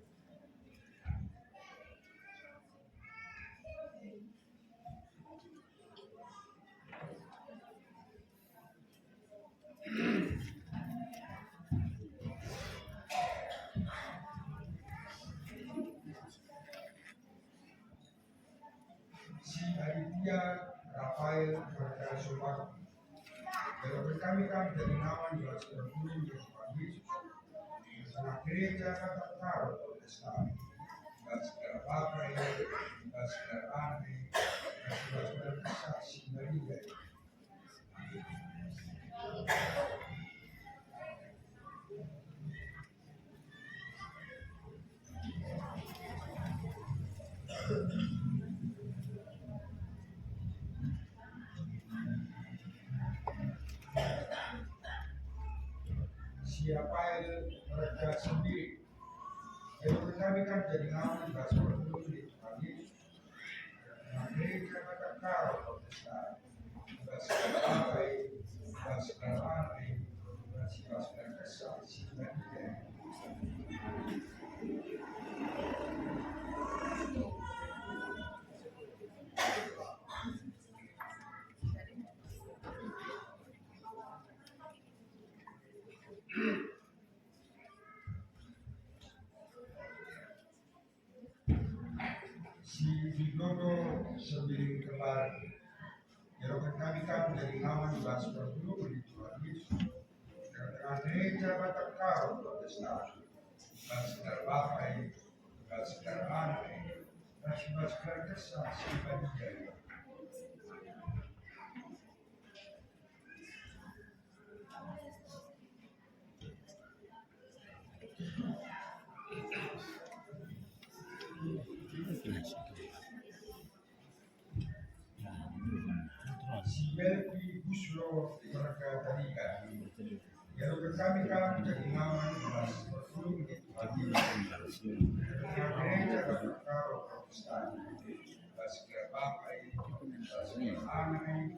Si Aditya Rafael Marga Sumardi. Iadapken kami kam jadi ngawan i bas perpulungen Tuhan Yesus i tengah-tengah gereja Batak Karo Protestan. I bas gelar Bapa e, i bas gelar Anak e, ras i bas gelar Kesah Si Badia e. Si Rafael Marga Sendiri. Iadapken kami kam jadi ngawan i bas perpulungen Tuhan Yesus. Gereja Batak Karo Protestan. I bas gelar Bapa e, i bas gelar Anak e, ras i bas gelar Kesah Si Badia e. Si Widodo Sembiring Kembar. Iadapken kami kam jadi ngawan i bas perpulungen Tuhan Yesus. Tengah-tengah gereja Batak Karo Protestan. I bas gelar Bapa e, i bas gelar Anak e, ras i bas gelar Kesah Si Badia e. Si Melvi Busro Marga Tarigan. Iadapken kami kam jadi ngawan i bas perpulungen Tuhan Yesus. Gereja Batak Karo Protestan. I bas gelar Bapa e, i bas gelar Anak e,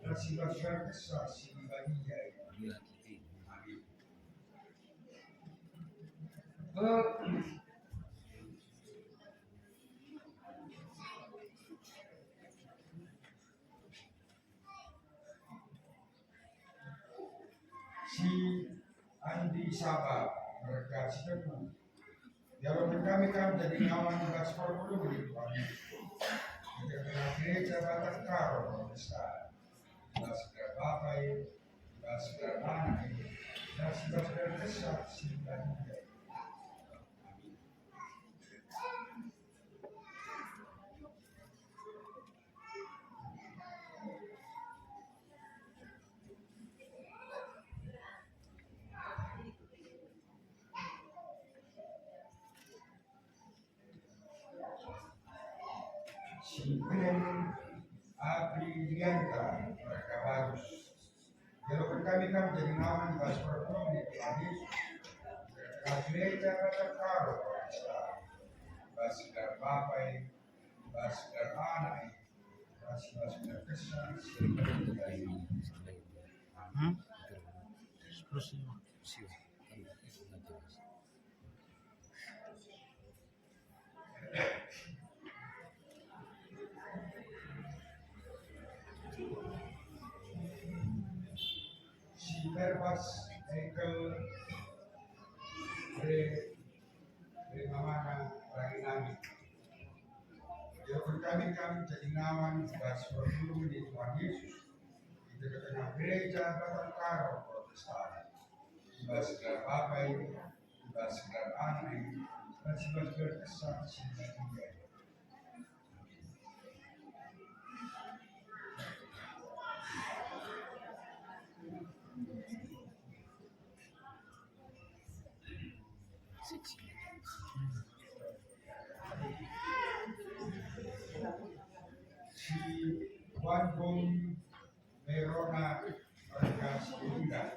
ras i bas gelar Kesah Si Badia e. Amin. Si Andi Saba Marga Sitepu. Iadapken kami kam jadi ngawan i bas perpulungen Tuhan Yesus. I tengah-tengah gereja Batak Karo Protestan. I bas gelar Bapa e, i bas gelar Anak e, ras i bas gelar Kesah Si Badia e. Amin. Si Glenn Aprilianta Marga Bagus. Iadapken kami kam jadi ngawan i bas perpulungen Tuhan Yesus. Gereja Batak Karo Protestan. I bas gelar Bapa e, i bas gelar Anak e, ras i bas gelar Kesah Si Badia e. Hmm? Terus. Si Perbas Engkel Re, Re Mamana Ranginami. Iadapken kami kam jadi ngawan i bas perpulungen Tuhan Yesus. I tengah-tengah gereja Batak Karo Protestan. I bas gelar Bapa e, i bas gelar Anak e, ras i bas gelar Kesah Si Badia e. Si Wan Bung Verona Marga Siregar.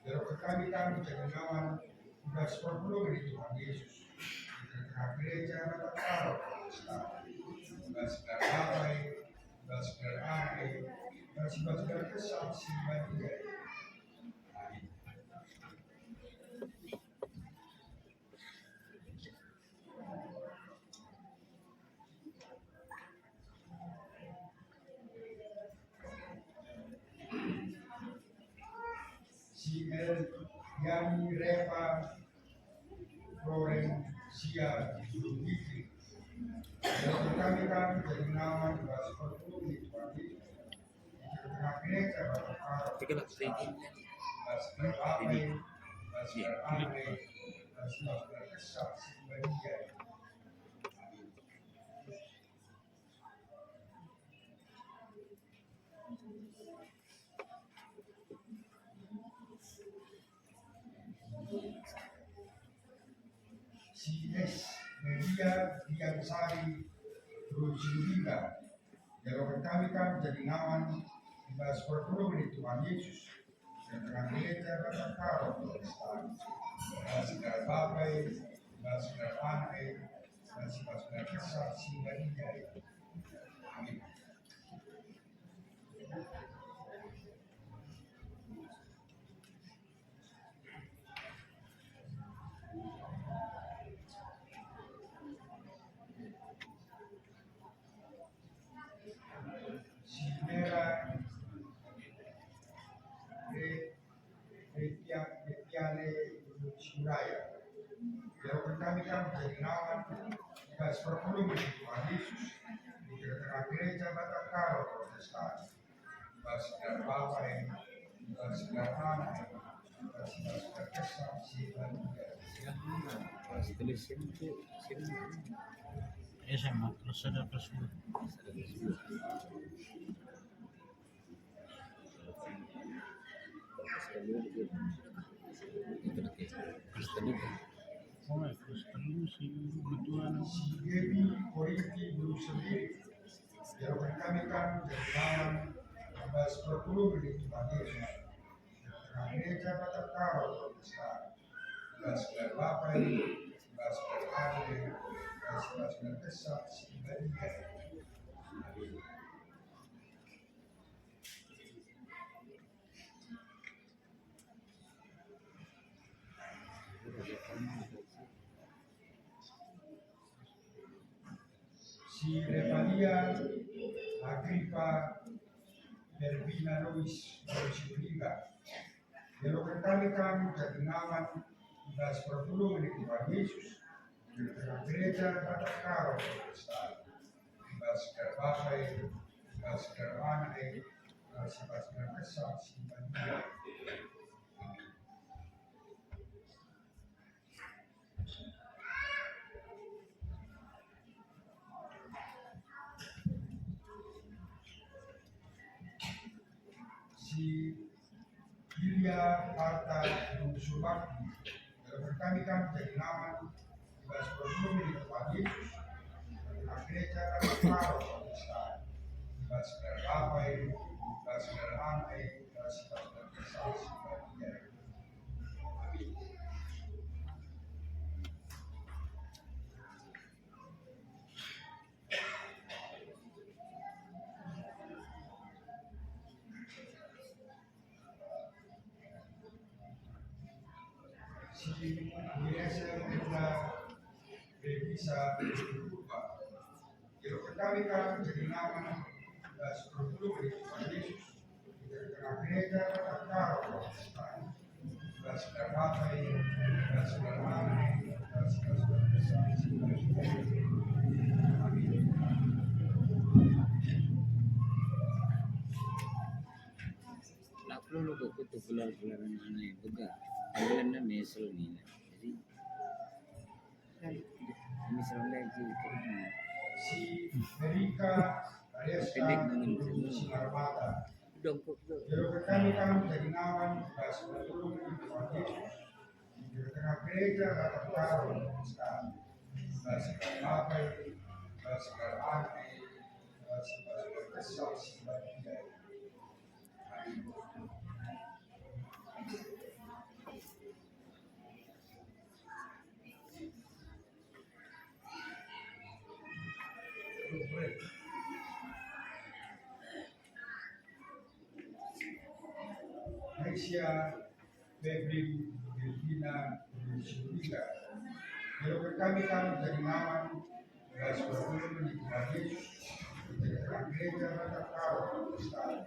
Iadapken Kami, kami jadi ngawan i bas perpulungen Tuhan Yesus, i tengah-tengah gereja Batak Karo Protestan, i bas gelar Bapa, i bas gelar Anak, i bas, i bas gelar Kesah Si Badia. Amin. Si El Yani Repa Florencia Judiki. Kami, kami jadi ngawan i bas perpulungen Tuhan Yesus. Tiga lah, tiga. Si Es Media Dian Sari Rujudina. Dialogen kami, kami jadi ngawan i bas perpulungen Tuhan Yesus, i tengah-tengah gereja Batak Karo Protestan, i bas gelar Bapa, i bas gelar Anak, i bas, i bas gelar Kesah Si Badia. Amin. Si Mera Re-, Repia-, Repiane Suraya. Dialogen kami, kami jadi ngawan i bas perpulungen Tuhan Yesus, i tengah-tengah gereja Batak Karo Protestan. Bas gelar Bapa, bas gelar Anak, bas, bas gelar Kesah Si Badia. Bas tulis sini, sini. Eh, sama, terus ada terus. Terus telu. Oh, terus telu si betulan. Si Dewi Koriti Bulu Sendiri. Dialogen kami, kami jadi ngawan i bas perpulungen Tuhan Yesus, i tengah-tengah gereja Batak Karo Protestan, i bas gelar Bapa, i bas gelar Anak, i bas, i bas gelar Kesah Si Badia. Amin. Si Remalia Agripa Herbina Lois Sinulinga. Dialogen kami, kami jadi ngawan i bas perpulungen Tuhan Yesus, i tengah-tengah gereja Batak Karo Protestan, i bas gelar Bapa, i bas gelar Anak, i bas, i bas gelar Kesah Si Badia. Si Ilya Arta Subakti. Dialogen kami, kami jadi ngawan i bas perpulungen Tuhan Yesus, i tengah-tengah gereja Batak Karo Protestan, i bas gelar Bapa, i bas gelar Anak, i bas, i bas gelar Kesah Si Badia. Amin. Si Indonesia Hendra Revisa Rupa. Dialogen kami, kami jadi ngawan i bas perpulungen Tuhan Yesus, i tengah-tengah gereja Batak Karo Protestan, i bas gelar Bapa, i bas gelar Anak, i bas, i bas gelar Kesah Si Badia. Amin. Lak lolo kok kutu gelar-gelar nina bega. Gelarna mesel nina. Jadi, kan, ini serangga itu. Si Erika Arias pendek dengan Sinarmata. Dongkok tuh. Dialogen kami, kami jadi ngawan i bas perpulungen Tuhan Yesus, i tengah-tengah gereja Batak Karo Protestan, i bas gelar Bapa, i bas gelar Anak, i bas, i bas gelar Kesah Si Badia. Amin. Sia, Febri, Delfina, Sulika. Idokken kami kam jadi ngawan, ras perpulungen Tuhan Yesus, kita gereja Batak Karo Kristen,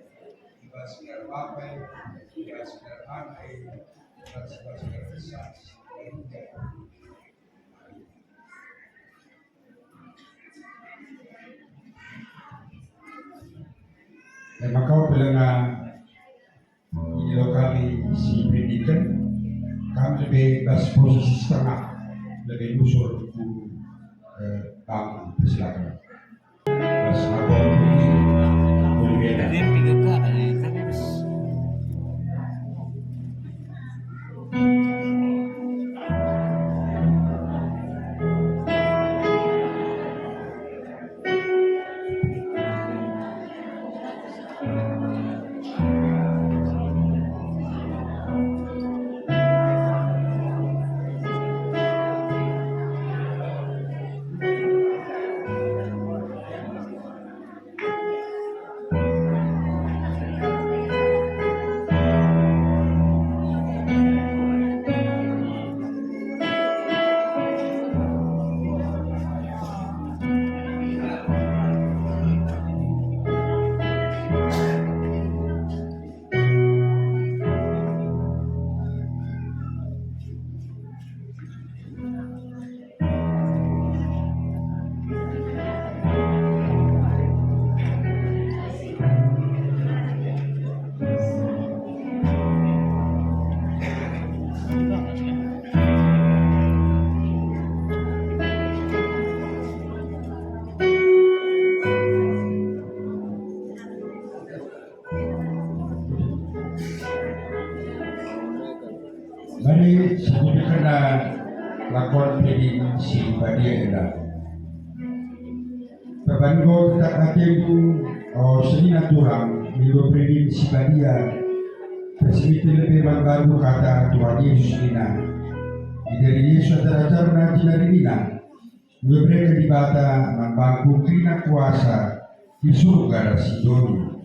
i bas gelar Bapa, i bas gelar Anak, ras i bas gelar Kesah. E maka pelenga ilo kami si pendidiken, kami lebe bas posisi setengah, lebe nusur ku, eh, bank, persilakan. Bas lapor di Oliviana. Mari sibudikenna lakon Peridin si Badia enda. Perban enggo tetap atendu, o senina turang, mindo Peridin si Badia, persemiten lebe man bandu kata Tuhan Yesus nina, "Ideri Yesus ajar-ajarNa jenari nina, 'Enggo ibereken Dibata man bangku kerina kuasa i Surga ras i doni.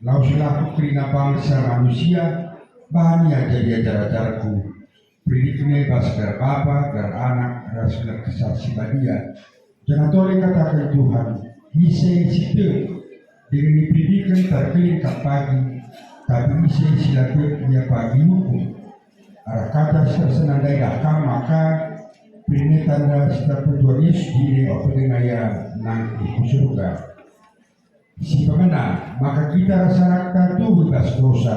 Laweslah ku kerina bangsa manusia, bahan ia jadi ajar-ajarKu. Peridiken e bas gelar Bapa, gelar Anak, ras gelar Kesah Si Badia. Janah tole kataken Tuhan, ise si tek, dingen iperidiken terkelin kap pagi, tapi ise si la tek ia pagi iukum.' Arah kata si tersena ndai dah kam maka perina tanda si terpetuan Yesus jine ope denga ia nangkih ku Surga." Si pemena, maka kita ras anakta tubuh i bas dosa,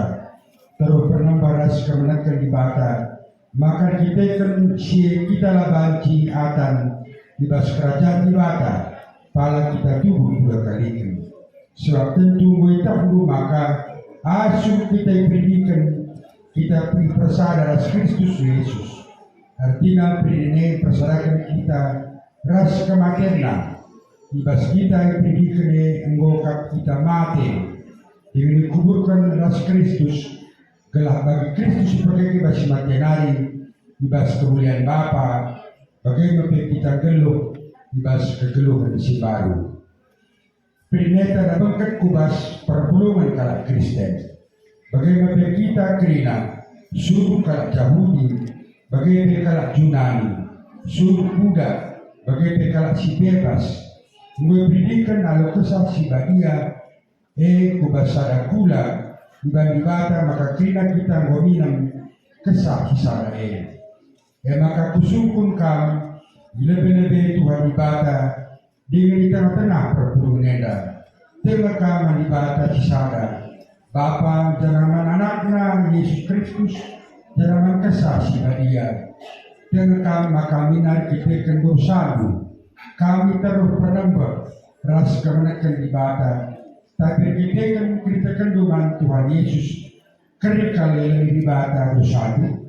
teruh pernembeh ras kemeneken Dibata, maka erkiteken si e kita la banci atan i bas kerajan Dibata, pala kita tubuh dua kaliken. Sebab tentu enggo ietehndu maka asum kita iperidiken, kita ipersada ras Kristus Jesus. Ertina perinen e ipersadaken kita ras kematenNa. I bas kita iperidiken e enggo kap kita mate, dingen ikuburken ras Kristus, gelah bagi Kristus ipekeke bas si mate nari i bas kemulian Bapa, bage me pe kita nggeluh i bas kegeluhen si mbaru. Perineta bengket ku bas perpulungen kalak Kristen. Bage me pe kita kerina, subuk kalak Jahudi, bage pe kalak Junani, subuk budak, bage pe kalak si bebas, enggo iperidiken alu Kesah Si Badia e ku bas sada kula i bas Dibata, maka kerina kita enggo minem Kesah Si Sada e. E maka kusungkun kam i lebe-lebe Tuhan Dibata, dingen i tengah-tengah perpulungen enda, denga kam man Dibata si sada, Bapa, janah man AnakNa, Jesus Kristus, janah man Kesah Si Badia. Denga kam maka minar erkiteken dosandu, kam iteruh pernembeh ras kemeneken Dibata, tapi erkiteken keritekenndu man Tuhan Jesus, keri kal ieleng Dibata dosandu.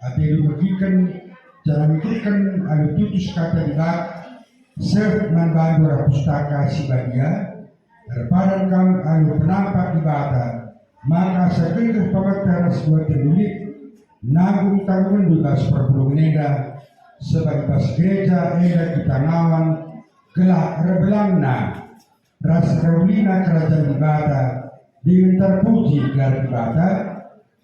Atendu megiken janah mikirken alu tutus kata Dibata, seh man bandu arah Pustaka Si Badia, erpadan kam alu penampat Dibata, maka asa gegeh pemata ras dua tendu lit, nanggung tanggungenndu i bas perpulungen enda, sebab i bas gereja enda kita ngawan, gelah erbelangna ras erulina kerajan Dibata, Dingen terpuji gelar Dibata,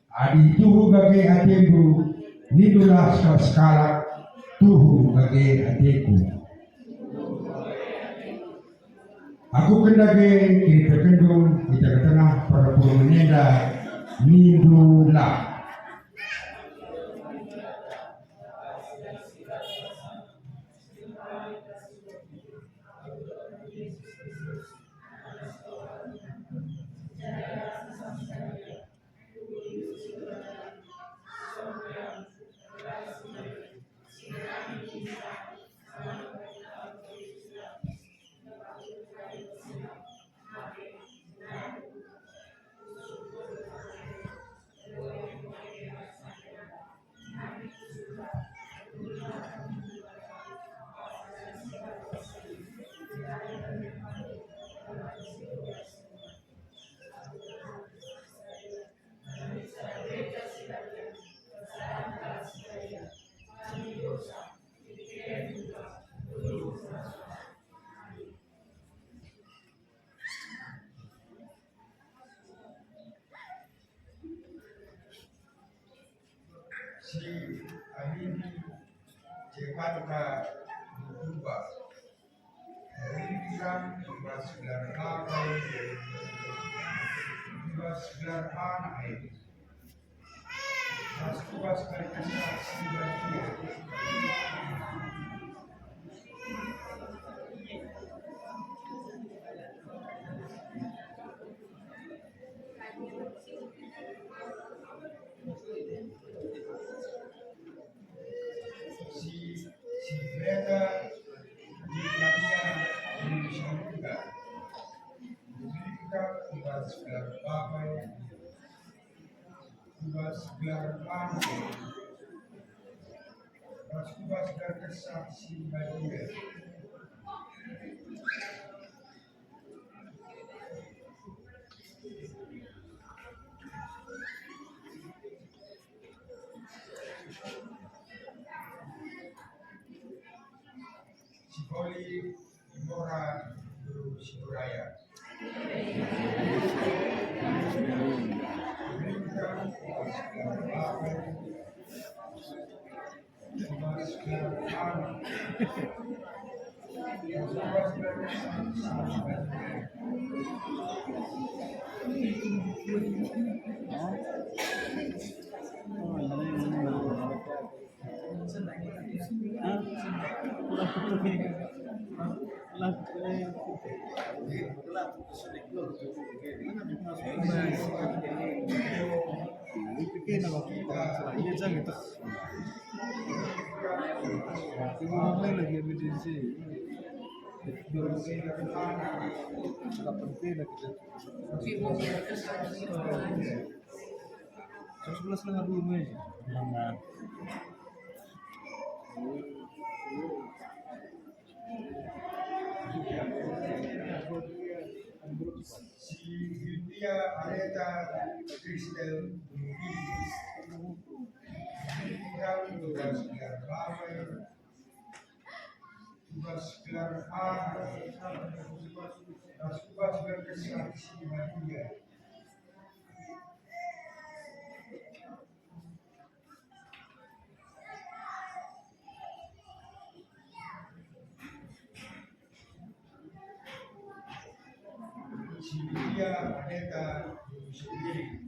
adi tuhu bage atendu, nindulah sekalak-sekalak, tuhu bage ateku. Aku ken dage kinitekenndu i tengah-tengah perpulungen enda, nindulah. Si Anini Jepanta Nutuba, Rintang Bas Gelar Bapa, Bas Gelar Anak, Bas Bas Gelar Kesah Si Badia. Si, si bereta di Maria Indonesia juga. Berikan tugas gelar Bapa, tugas gelar Anak, tugas gelar Kesah Si Badia. Sipoli Mora Guru Siburaya. Sebelas setengah dua meja. Selamat. Silvia Areta Kristel Budi. Tugas gelar Bapa, tugas gelar Anak, tugas gelar Kesah Si Badia. Silvia Aneta Sendiri.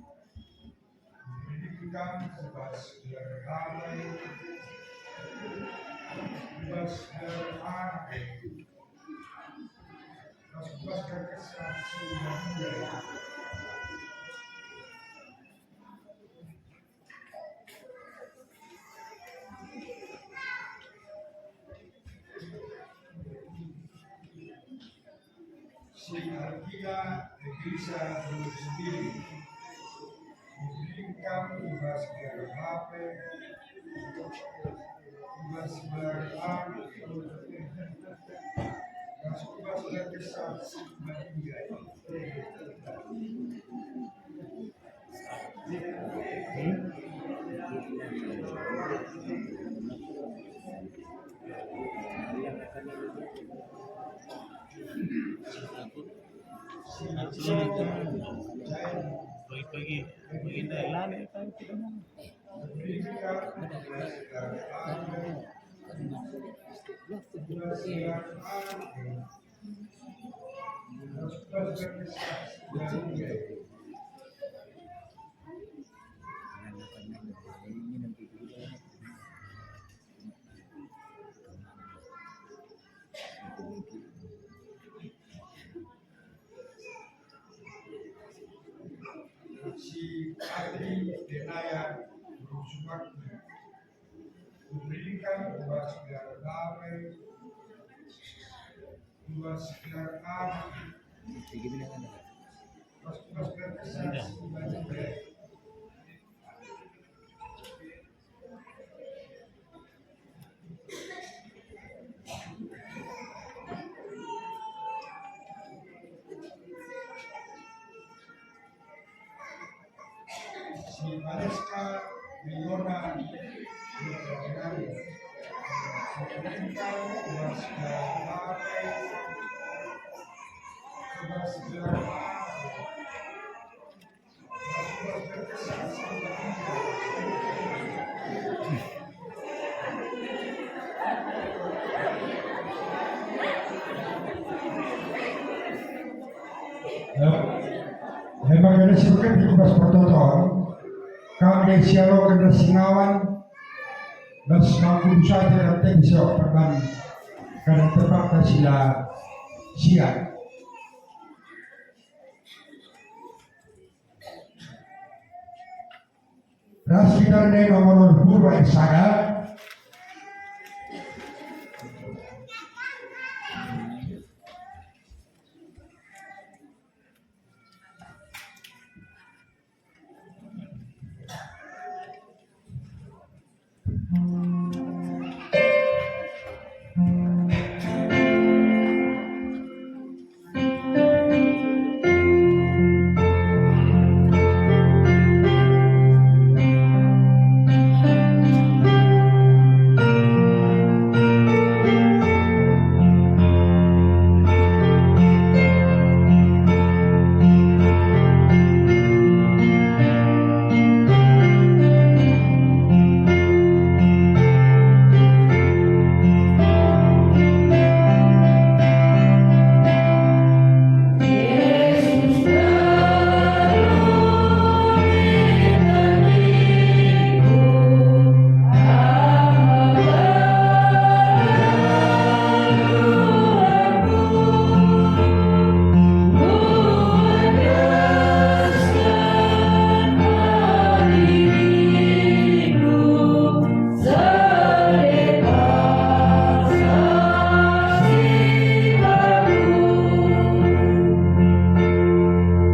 Pendidikan tugas gelar Bapa, tugas gelar Anak, tugas gelar Kesah Si Badia. Si Alkina Eglisa Guru Sendiri. Memberikan tugas gelar Bapa, tugas gelar Anak, tugas gelar Kesah Si Badia. Pagi-pagi, pagi ndai, la lit kita. Si Adri Denaya Rusubakti, memberikan dua segelar babai, dua segelar anak, dua segelar kesaksian. Si Valeska Leona Leonardo, Valeska Leona. Emaka si bage ku bas pertoton, kam ndai sialoken ras singawan, bas bangku saja rante bisa perban, kadang terpaksa sila siap. Ras kita rende nomor urut dua sada.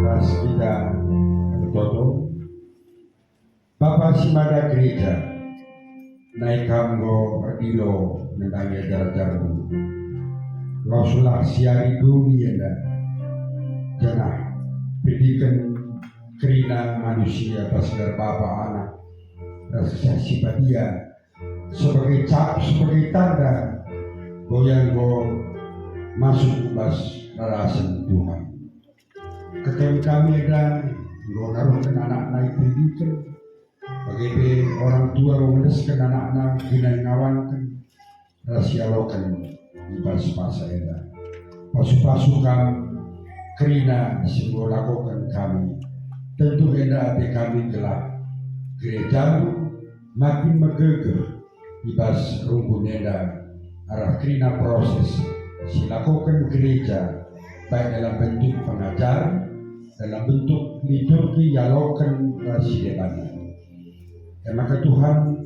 Ras kita ertoto. Bapa si mada gereja, nai kam enggo erdilo nandangi ajar-ajarNdu. Laweslah siari doni enda, janah pendiken kerina manusia bas gelar Bapa, Anak, ras Kesah Si Badia, sebagai cap, sebagai tanda bahwa ia enggo masuk ku bas rarasen Tuhan. Keken kami enda enggo naruhken anakna i pendidiken, bage pe orang tua enggo ngendesken anakna guna ngawanken ras ialoken i bas paksa enda. Pasu-pasu kam kerina si enggo lakoken kami. Tentu enda ate kami gelah gerejaNdu makin megegeh i bas runggun enda arah kerina proses si lakoken gereja, baik dalam bentuk pengajaren, dalam bentuk liturgi ialoken ras si deban. E maka Tuhan,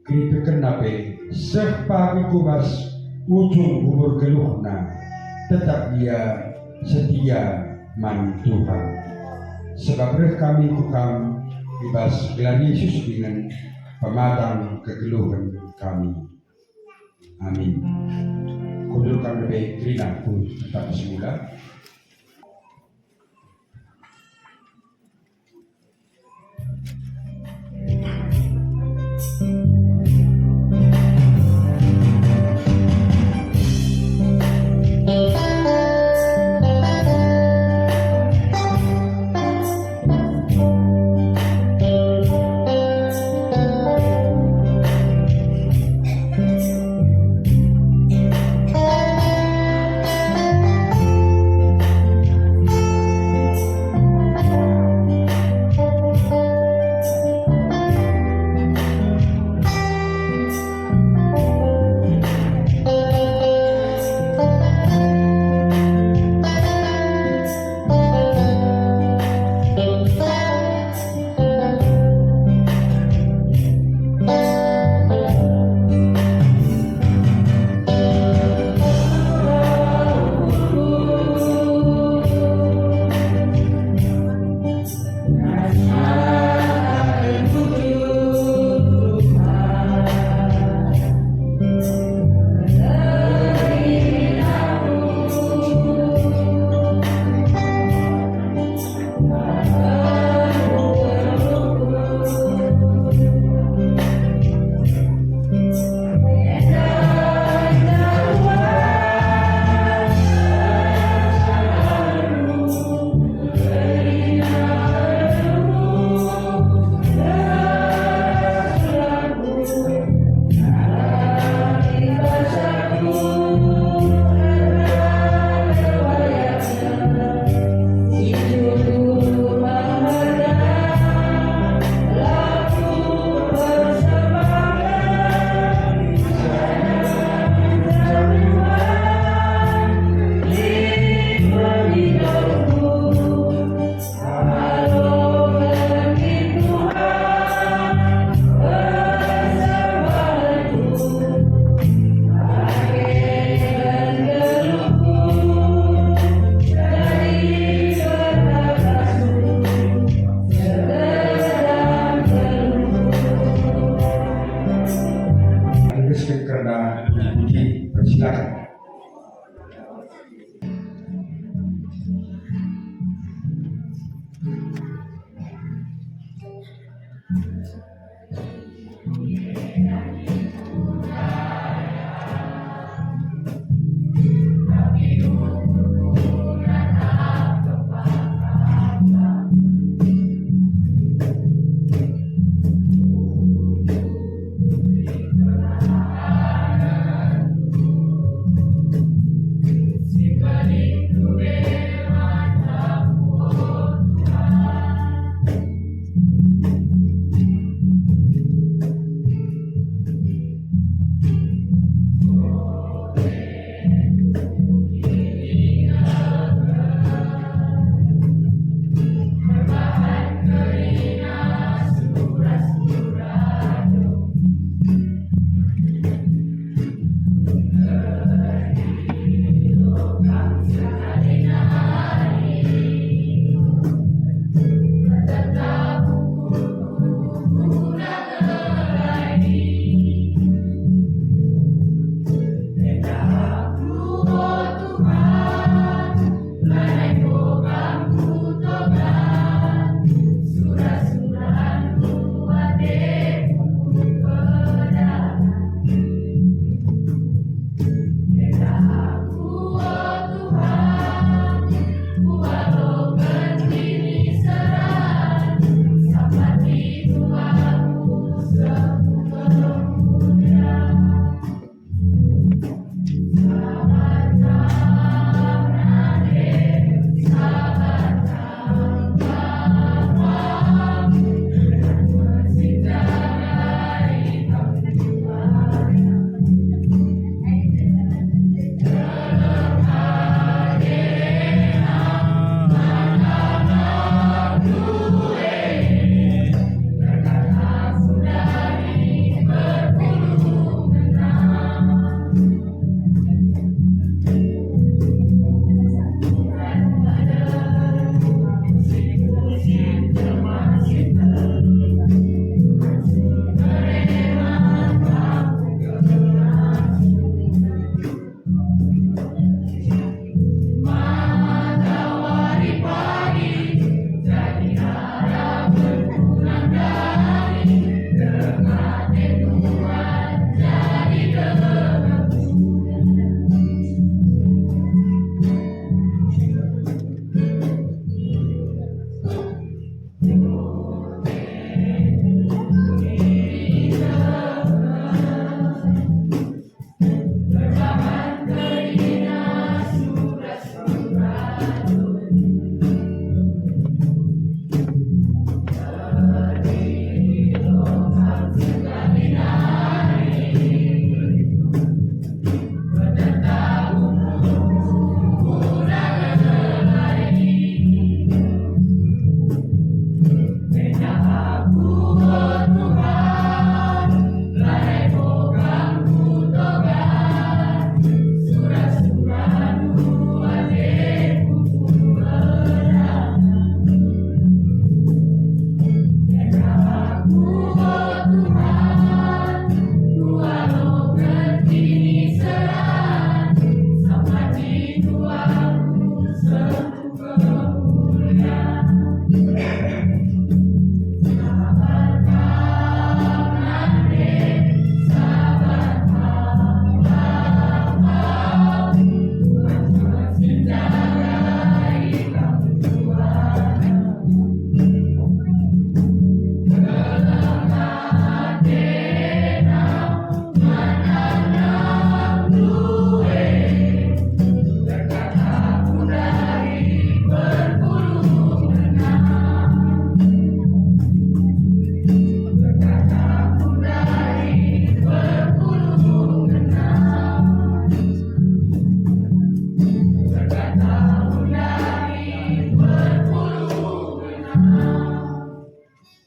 keritekenna pe seh pagi ku bas ujung umur geluhna, tetap ia setia man Tuhan. Sebab reh kami ku Kam i bas gelar Yesus dingen pematang kegeluhen kami. Amin. Kundulkan lebe kerina ku tempat semula.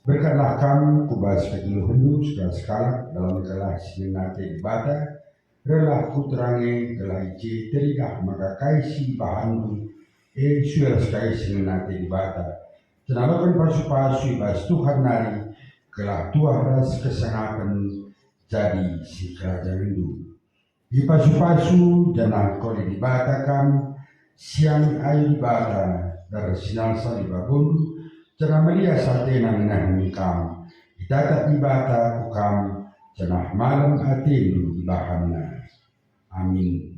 Berkatlah kam ku bas kegeluhenndu sekalak-sekalak dalam gelah si ngena ate Dibata, rehlah ku terang e gelah i je teridah maka kai si ibahanndu, e sue ras kai si ngena ate Dibata. Tenaloken pasu-pasu i bas Tuhan nari, gelah tuah ras kesengapen jadi sikerajangenndu. Ipasu-pasu janah kole Dibata kam, siangi ayo Dibata, dar sinalsal i babun, janah merias atena ngenehken kam. Itatap Dibata ku kam, janah malem atendu ibahanNa. Amin.